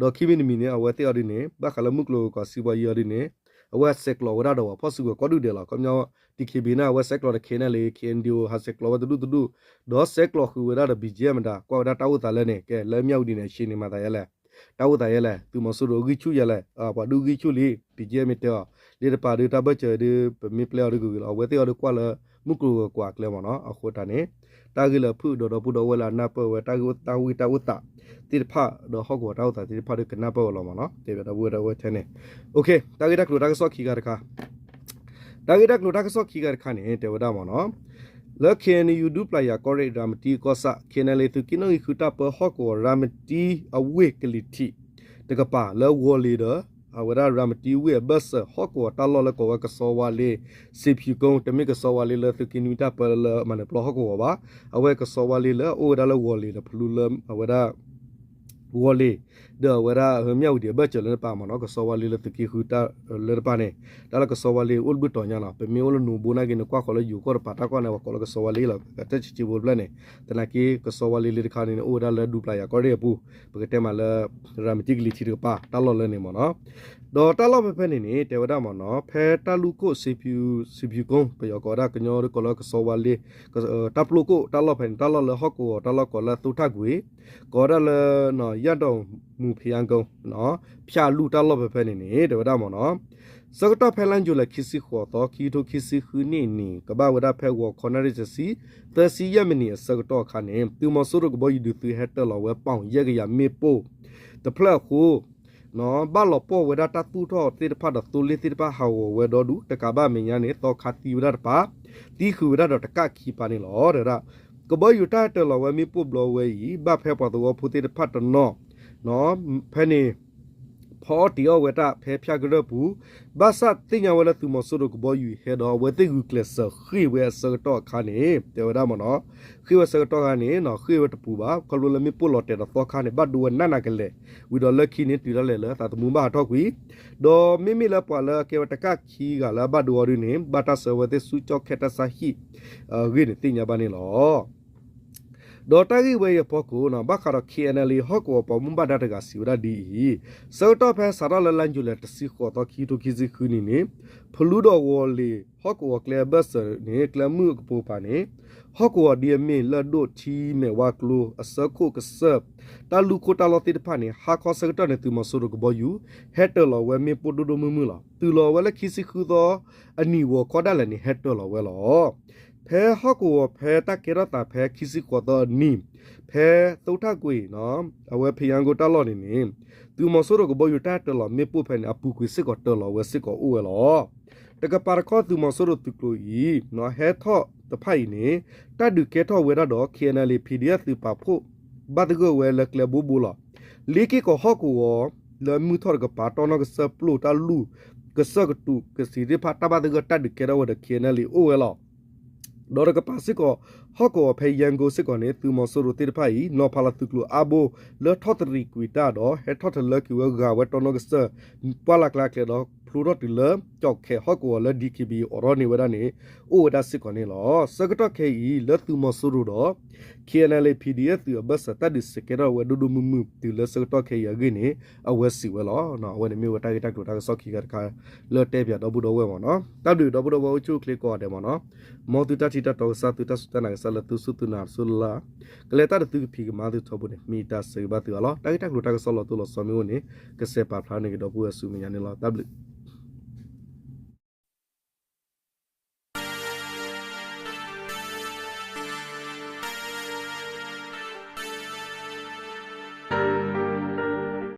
ၤ. ဒီးခံမံၤတမံၤန့ၣ် အဝဲသ့ၣ်အီၤဒုးန့ၣ် ဘၣ်ဃးလၢမုၢ်ကျိၤဝဲၤကွာ်စံးဘီယံၤအီၤဒုးန့ၣ် အဝဲဆဲးကျိးဝဲဒၣ်ဒီးဝဲဖီၣ်စုကဝဲၤကိးဒူၣ်ဒဲးလီၤ. ခီပညီ DKBA န့ၣ် အဝဲဆဲးကျိးဒီး KNLA KNDO ဟးဆဲးကျိးဝဲတဒူၣ်တဒူၣ် ဒီးဆဲးကျိးဃုာ်ဝဲဒၣ်ဒီး BGF မတၤ ကွၢ်ဝဲဒၣ်တၢ်အိၣ်သးလၢန့ၣ် ကဲလၢမၠၣ်ဝတံၤန့ၣ် အဆံးန့ၣ်မၤသးယဲလဲၣ် တၢ်အိၣ်သးယဲလဲၣ် သုးမီၤစိရိၤဂံၢ်ဆူၣ်ယဲလဲၣ် ပှၤဒုးဂံၢ်ဆူၣ်လံ BGF မ့ၢ်တဲအီၤ လၢတပၤဒုးတၢ်ဘၢၣ်စၢၤဒုး ပမ့ၢ်ပျဲအီၤဒုးကဂ့ၤလီၤ အဝဲသ့ၣ်အီၤဒုးကွၢ်လၢ မုၢ်ကျိၤဝဲၤကွာ်အကျဲမ့ၢ်နီၤ အဃိတၢ်န့ၣ် တၢ်ဂ့ၢ်လၢဖုၣ်ဒီးဒီပုၢ်ဒီဝဲၢ်လၢအနၢ်ပၢၢ်ဝဲ တၢ်ဂ့ၢ်တၢ်ဝံၣ်တၢ်အိၣ်သးသ့ၣ်တဖၣ် ဒီးဟီၣ်ကဝီၤတၢ်အိၣ်သးသ့ၣ်တဖၣ်ဒုးကနၢ်ပၢၢ်ဝဲလီၤမ့ၢ်နီၤ တဲဘၣ်ဒီပုၢ်ဝဲၢ်ဒီဝဲၢ်ထဲန့ၣ် တၢ်ဂ့ၢ်တၢ်ကျိၤတၢ်ကစီၣ်ခံခါတခါ တၢ်ဂ့ၢ်တၢ်ကျိၤတၢ်ကစီၣ်ခံခါတခါန့ၣ် တဲဝဲဒၣ်မ့ၢ်နီၤ လၢ KNU ဒူပျၢ်ယၤကီၢ်ရ့ၣ် ရၤမတံကီၢ်ဆၣ် KNLA သုးက့နီၣ်ဂံၢ်ဃုတၢ်ပၢဟီၣ်ကဝီၤ ရၤမတံအဝ့ၢ်ကလံၤထံး တကပၤလၢဝီၤလ့ၤဒီး အဝဲဒၣ်ရၤမတံဝ့ၢ်အဘၢၣ်စၢၤ ဟီၣ်ကဝီၤတၢ်လီၢ်လၢကိးဝဲကစီဝါလ့ စံးဖၠူးကိ တမ့ၢ်ကစီဝါလ့လၢသုးက့နွံတၢ်ပၢလၢအမၤနၢၤပျီဟီၣ်ကဝီၤဘၣ် အဝဲကစီဝါလ့လၢအအိၣ်ဝဲဒၣ်လၢဝီၤလ့ၤဒီးဖလူလၢ အဝဲဒၣ် ဝီၤလ့ၤ ဒီးအဝဲဒၣ်မၠၣ်ဝတံၤအဘၢၣ်စၢၤလၢတပၤမ့ၢ်နီၤ ကစီဝါလ့လၢသုးက့ဃုတၢ်လၢတပၤန့ၣ် တၢ်လၢကစီဝါလ့အိၣ်တဘျုးတီၤညါနီၤ ပမ့ၢ်အိၣ်လၢနူၤဘိနာ်က့ နကွၢ်ဃီၤလၢယိၤကီၢ်တပၤ တၢ်ကွၢ်န့ၣ် ပှၤကိးလၢကစီဝါလ့လီၤ ကတၢၢ်ဆံးဆံးဖိတဖျၢၣ်န့ၣ် သနာ်က့ ကစီဝါလ့လၢတခါန့ၣ် အိၣ်ဝဲဒၣ်လၢဒူပျၢ်ယၤကီၢ်ရ့ၣ်အပူၤ ပကတဲမးလၢ ရၤမတံကလံၤထံးတကပၤ တၢ်လီၢ်လၢန့ၣ်မ့ၢ်နီၤ ဒီးတၢ်လီၢ်ဖဲဖဲန့ၣ်န့ၣ် တဲဝဲဒၣ်မ့ၢ်နီၤ ဖဲတၢ်လူၢ်ခိၣ် စံးဖၠူးကိ ပယီၤကိးဝဲဒၣ်ကညီဒုးကိးလၢကစီဝါလ့ တၢ်ပျိခိၣ်တၢ်လီၢ်ဖဲန့ၣ် တၢ်လီၢ်လၢဟီၣ်ကဝီၤတၢ်လီၢ်ကိးလၢသိထၣ်ကွံာ် ကိးဝဲဒၣ်လၢ ယၣ်ဒိၣ်မူဖယါကိ ဖၠၣ်လူၢ်တၢ်လီၢ်ဖဲဖဲန့ၣ်န့ၣ် တဲဝဲဒၣ်မ့ၢ်နီၤ ဆၢကတီၢ်ဖဲလါယူၤလဲၣ်ခံဆံဃိးသီ ခံကထိခံဆံဃုနံၣ်န့ၣ် ကဘၣ်ဝဲဒၣ်ဖဲဂီၤခီနၣ်ရံၣ်တဆံ သၢဆံယဲၢ်မံးနံးအဆၢကတီၢ်အခါန့ၣ် သုးမီၤစိရိၤကဘီယူၤဒုးသုးဟဲတၢၤလီၤဝဲပီၣ်ယဲၢ်ကယၤမ့ၣ်ပိၢ် တဖျၢၣ်အဃိ ဘၣ်လီၤပှီၢ်ဝဲဒၣ်တၢ်သူၣ်ထီၣ်သ့ၣ်တဖၣ်ဒီးသိလ့ၣ်သ့ၣ်တဖၣ်ဟးဂီၤဝဲဒီဒူၣ် တကးဘၣ်အမဲာ်ညါန့ၣ် သီခါသံဝဲဒၣ်တပၤ သံဃုာ်ဝဲဒၣ်ဒီးတကးခံပၤန့ၣ်လီၤ တဲဝဲဒၣ် ကဘီယူၤတၢ်ဟဲတၢၤလီၤဝဲမ့ၣ်ပိၢ်ဘျီဝဲအံၤ ဘၣ်ဖဲပှၤသဝီဖိသ့ၣ်တဖၣ်တနီၤ ဖဲန့ၣ် ဖီအီၣ်တ့ၤအီၣ်ဝဲတၢ်ဖဲဖၠၣ်ကရၢၢ်ပူၤ ဘၣ်ဆၣ်သ့ၣ်ညါဝဲလၢသုးမီၤစိရိၤကဘီယူၤဟဲဒီး အဝဲသ့ၣ်ဂုာ်ကျဲးစၢးဃ့ၢ်ဝဲအဆၢကတီၢ်အခါန့ၣ် တဲဝဲဒၣ်မ့ၢ်နီၤ ဃ့ၢ်ဝဲဆၢကတီၢ်အခါန့ၣ် ဃ့ၢ်ဝဲတပူၤဘၣ် ခီဖျိလၢမ့ၣ်ပိၢ်လီၤတဲာ်ဒီးသီခါန့ၣ် ဘၣ်ဒိဝဲနးနးကလဲာ် ဝံၤဒီးလၢခံန့ၣ် တုၤဒၣ်လဲာ်လၢသးသမူဘၣ်ဟးထီၣ်ကွံာ် ဒီးမ့မ့ၢ်လၢပှၤလၢအကဲဝဲတကးခံဂၤလၢအဘၣ်ဒိအီၤဒုန့ၣ် ဘၣ်တၢ်ဆှၢဝဲသ့ၣ်ဆူကၠီၣ်ခဲတၢ်ဆါဟံၣ် အဂ့ၢ်န့ၣ်သ့ၣ်ညါဘၣ်န့ၣ်လီၤ. ဒီးတၢ်ဂ့ၢ်ဝဲအံၤအဖီခိၣ် ဘၣ်ဃးဒီး KNLA ဟီၣ်ကဝီၤပှၤမူဘၣ်ဒါတဂၤစံးဝဲဒၣ်ဒ်အံၤ, ဆၢကတီၢ်ဖဲစးထီၣ်လၢလါယူၤလဲၣ်တဆံဃိးသီ ခံကထိခံဆံဃုနံၣ်န့ၣ် ဖလူဒီးဝီၤလ့ၤဟီၣ်ကဝီၤကျဲအဘၢၣ်စၢၤန့ၣ် ကျဲမုၢ်အကပိာ်ကပၤန့ၣ် ဟီၣ်ကဝီၤဒ်အမ့ၢ်လၢၢ်ဒိၣ်ထံမဲာ်ဝါကျိ အဆၢခိၣ်ကစၢၢ် တၢ်လူၢ်ခိၣ်တၢ်လီၢ်သ့ၣ်တဖၣ်န့ၣ် ဟါခီဆၢကတီၢ်န့ၣ် သုးမီၤစိရိၤကဘီယူၤ ဟဲတၢၤလီၤဝဲမ့ၣ်ပိၢ်ဒိၣ်ဒိၣ်မုၢ်မုၢ်လီၤ. တုၤလီၤဝဲလၢခံဆံဃုသီ အနံၤဂီၤခီဒၣ်လဲာ်န့ၣ် ဟဲတၢၤလီၤဝဲလီၤ. ဖဲဟီၣ်ကဝီၤဖဲတၢ်ကဲထီၣ်သးဖဲခံဆံဃိးသီအနံၤ ဖဲသိထၣ်ကွံာ် အဝဲဖယါကိတၢ်လီၢ်န့ၣ်န့ၣ် သုးမီၤစိရိၤကဘီယူၤတၢ်ဟဲတၢၤလီၤမ့ၣ်ပိၢ်ဖဲန့ၣ် အပူၤကွံာ်စ့ၢ်ကီးတၢၤလီၤဝဲစ့ၢ်ကီးအိၣ်ဝဲလီၤ. တကပၤတခီသုးမီၤစိရိၤသုးကျိၤအံၤ ဟဲထီၣ်တဖၣ်အံၤန့ၣ် တၢ်ဒုးကဲထီၣ်ဝဲဒၣ်ဒီး KNLA PDF သုးပာ်ဖှိၣ်ဘၣ်သဂၢၢ်ဝဲလၢကျဲဘိဘိလီၤ. လ့က့ၢ်ကီၢ်ဟီၣ်ကဝီၤ လၢမုၢ်ထီၣ်တကပၤ တီနီၢ်ကစၢၢ်ပျိၢ်တၢ်လူၢ် ကစၢၢ်ကတူးကသံၣ်သ့ၣ်တဖၣ် တၢ်ဘၣ်သဂၢၢ်တၢ်ဒုးကဲထီၣ်ဝဲဒီး KNLA အိၣ်ဝဲလီၤ. ဒီးတကပၤစ့ၢ်ကီး ဟီၣ်ကဝီၤဖဲယဲၢ်ကိစ့ၢ်ကီးန့ၣ် သုးမီၤစိရိၤသ့ၣ်တဖၣ်အံၤ နီၤဖးလီၤသုးကျိၤအါဘိ လၢထီၣ်သရံးကွံာ်တၢ်ဒီး ဟဲထီၣ်တလၢက့ၤဝဲဂာ်ဝဲတီနီၢ်ကစၢၢ် ပှၢ်လၢ်ကျါကျဲဒီး ဖျိထီၣ်တုၤလၢ ကၠီၣ်ခဲၣ်ဟီၣ်ကဝီၤလၢ DKBA အိးထီၣ်န့ၢ်ဝဲဒၣ်န့ၣ် အိၣ်ဝဲဒၣ်စ့ၢ်ကီးန့ၣ်လီၤ. ဆၢကတီၢ်ခဲအံၤ လၢသုးမီၤစိရိၤဒီး KNLA PDF သုးအဘၢၣ်စၢၤတၢ်ဒုးစဲးကဲထီၣ်ဝဲဒိၣ်ဒိၣ်မုၢ်မုၢ် တုၤလၢဆၢကတီၢ်ခဲအံၤအဂ့ၢ်န့ၣ် အဝဲစံးဝဲလီၤ. အဝဲန့ၣ်မ့ၢ်ဝဲတၢ်ဂ့ၢ်တၢ်ကျိၤတၢ်ကစီၣ်ခံခါတခါ လၢတဲပၠးဒီပုၢ်ဒီဝဲၢ်မ့ၢ်နီၤ. တၢ်ဘျုးဒီပုၢ်ဒီဝဲၢ်အိၣ်ဆူၣ်အိၣ်ချ့ကိးဂၤဒဲးမ့ၢ်နီၤ. မ်သုတၢ်ထံၣ်တၢ်တီကစၢ် သုတၢ်စူၢ်တၢ်နာ်ကစၢ်လၢသုစူၢ်သုနာ်တစိၢ်လၢ်လၢ် ကလဲၤတၢ်ဒီးသုကဖံးကမၤသုထီဘိန့ၣ် မ့ၢ်တၢ်ဆၢဂ့ၤဘၣ်သုအီၤလီၤ. တၢ်ဂ့ၢ်တၢ်ကျိၤတၢ်ကစီၣ်လီၤတိၢ်လီၤဆီမ့ၢ်အိၣ်န့ၣ် ကစဲးပာ်ဖျါန့ၢ်က့ၤဒီပုၢ်ဝဲၢ်ဆူမဲာ်ညါန့ၣ်လီၤ. တၢ်ဘျုး